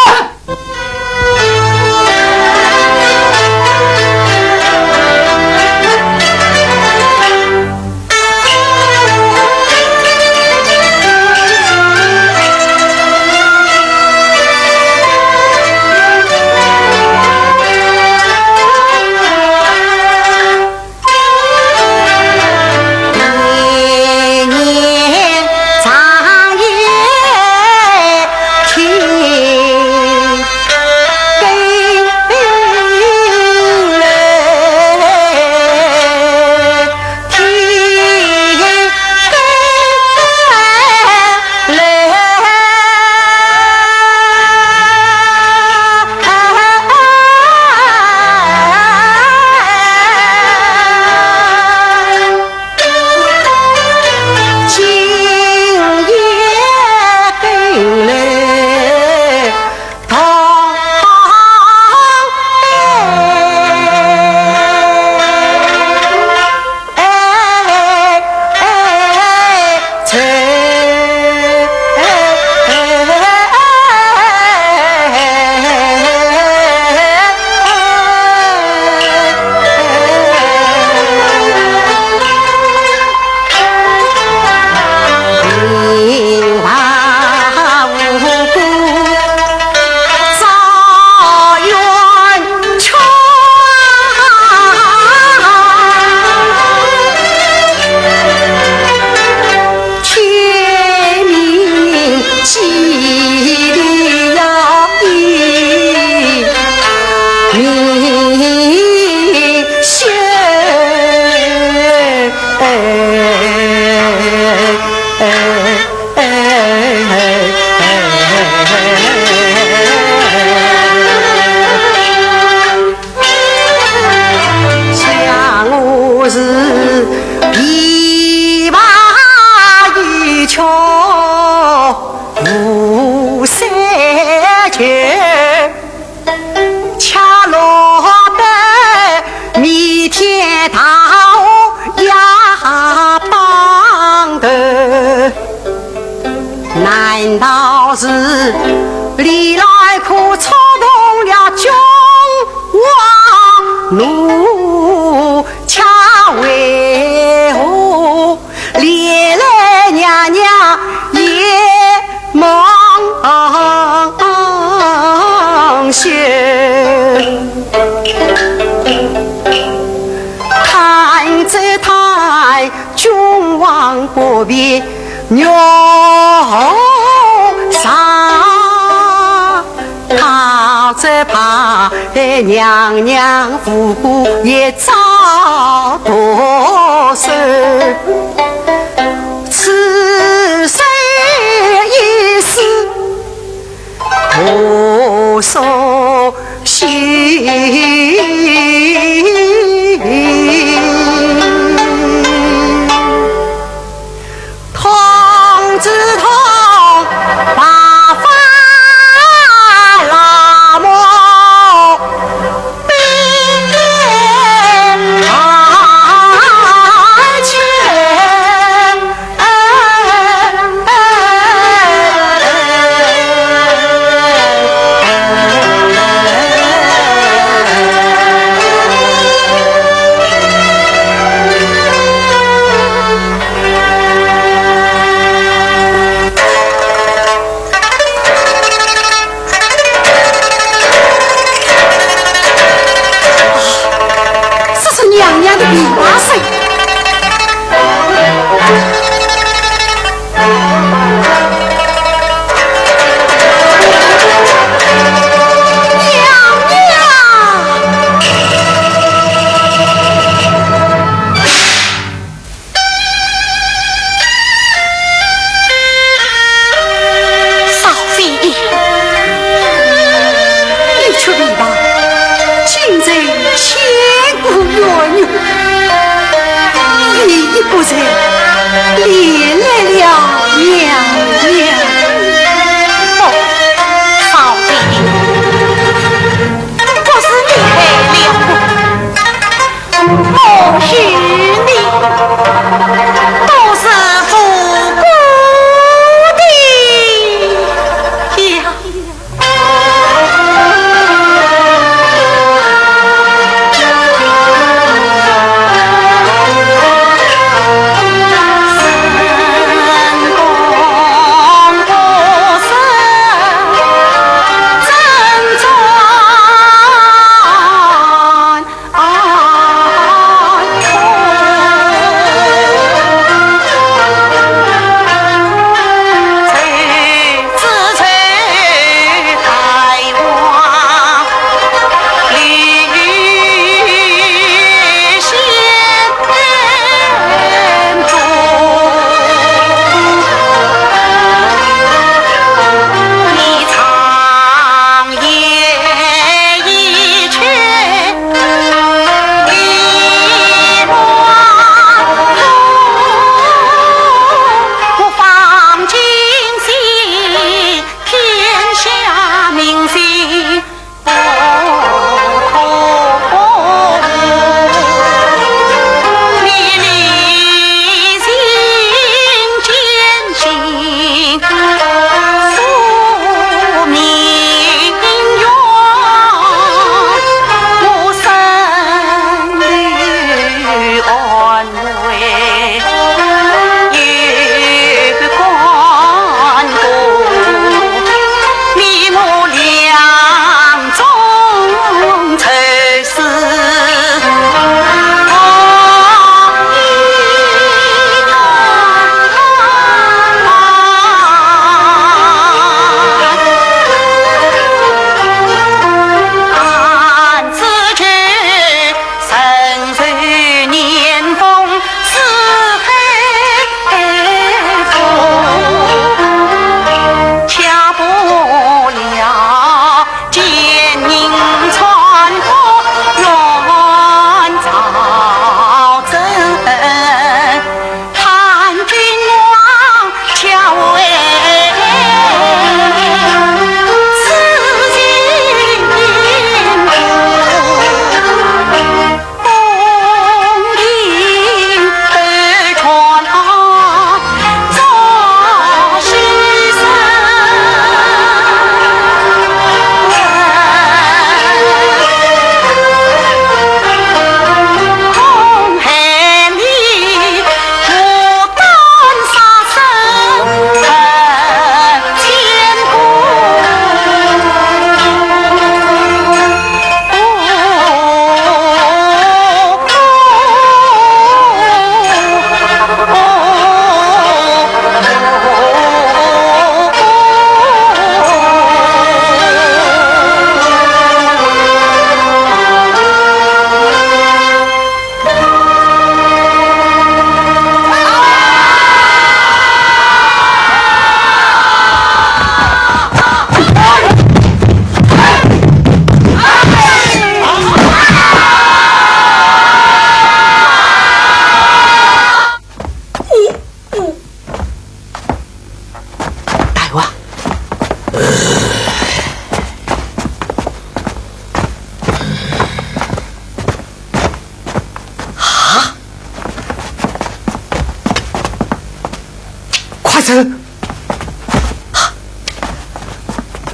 这，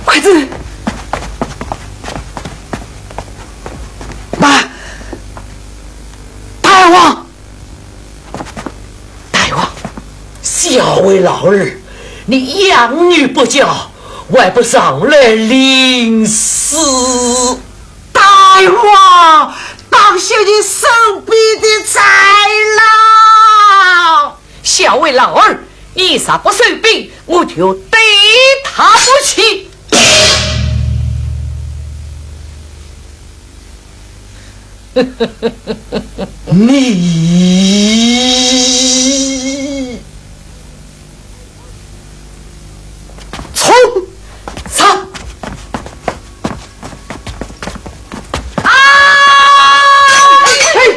快点！慢！大王！大王！小魏老儿，你养女不教，还不上来领诗？大王，当心你身边的豺狼！ 小魏老儿，你若不收兵，我就对他不起。你冲上！快去找！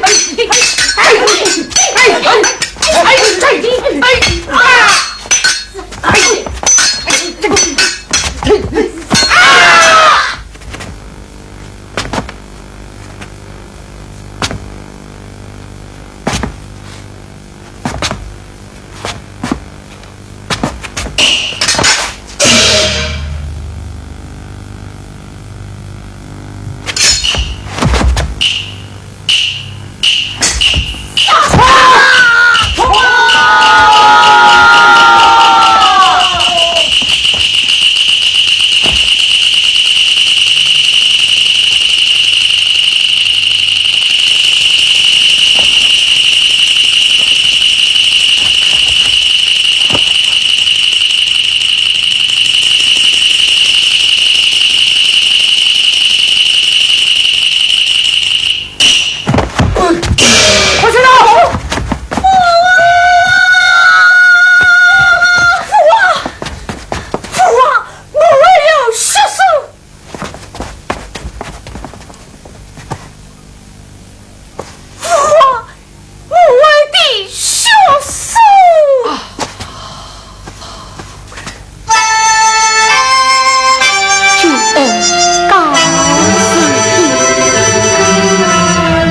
父王，父王，我儿有血手！ 父王，我儿的血手！君恩告辞矣，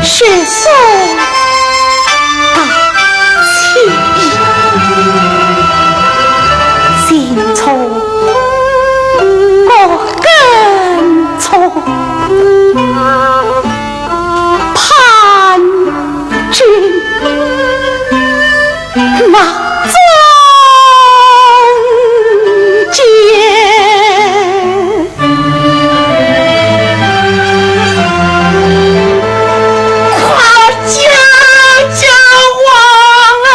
血手到此矣，情重 我更重，潘君那中间。快叫叫王啊！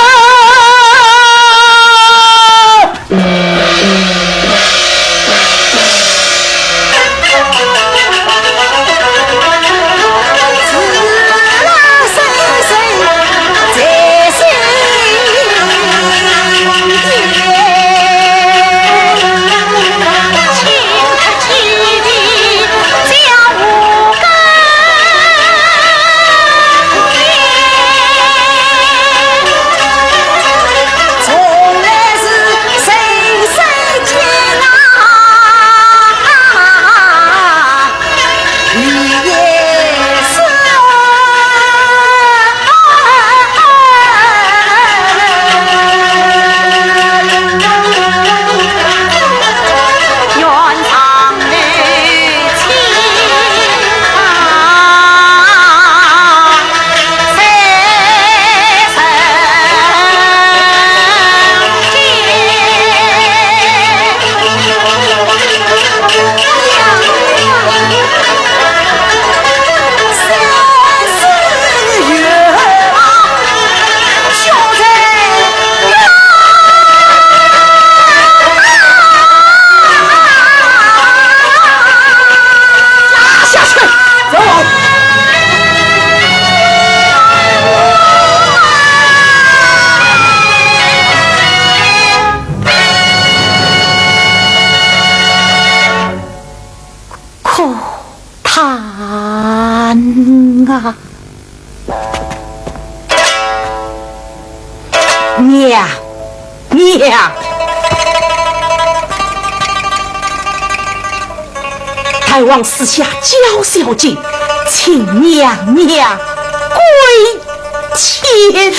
可叹啊！娘，娘！大王赐下娇小姐，请娘娘跪天。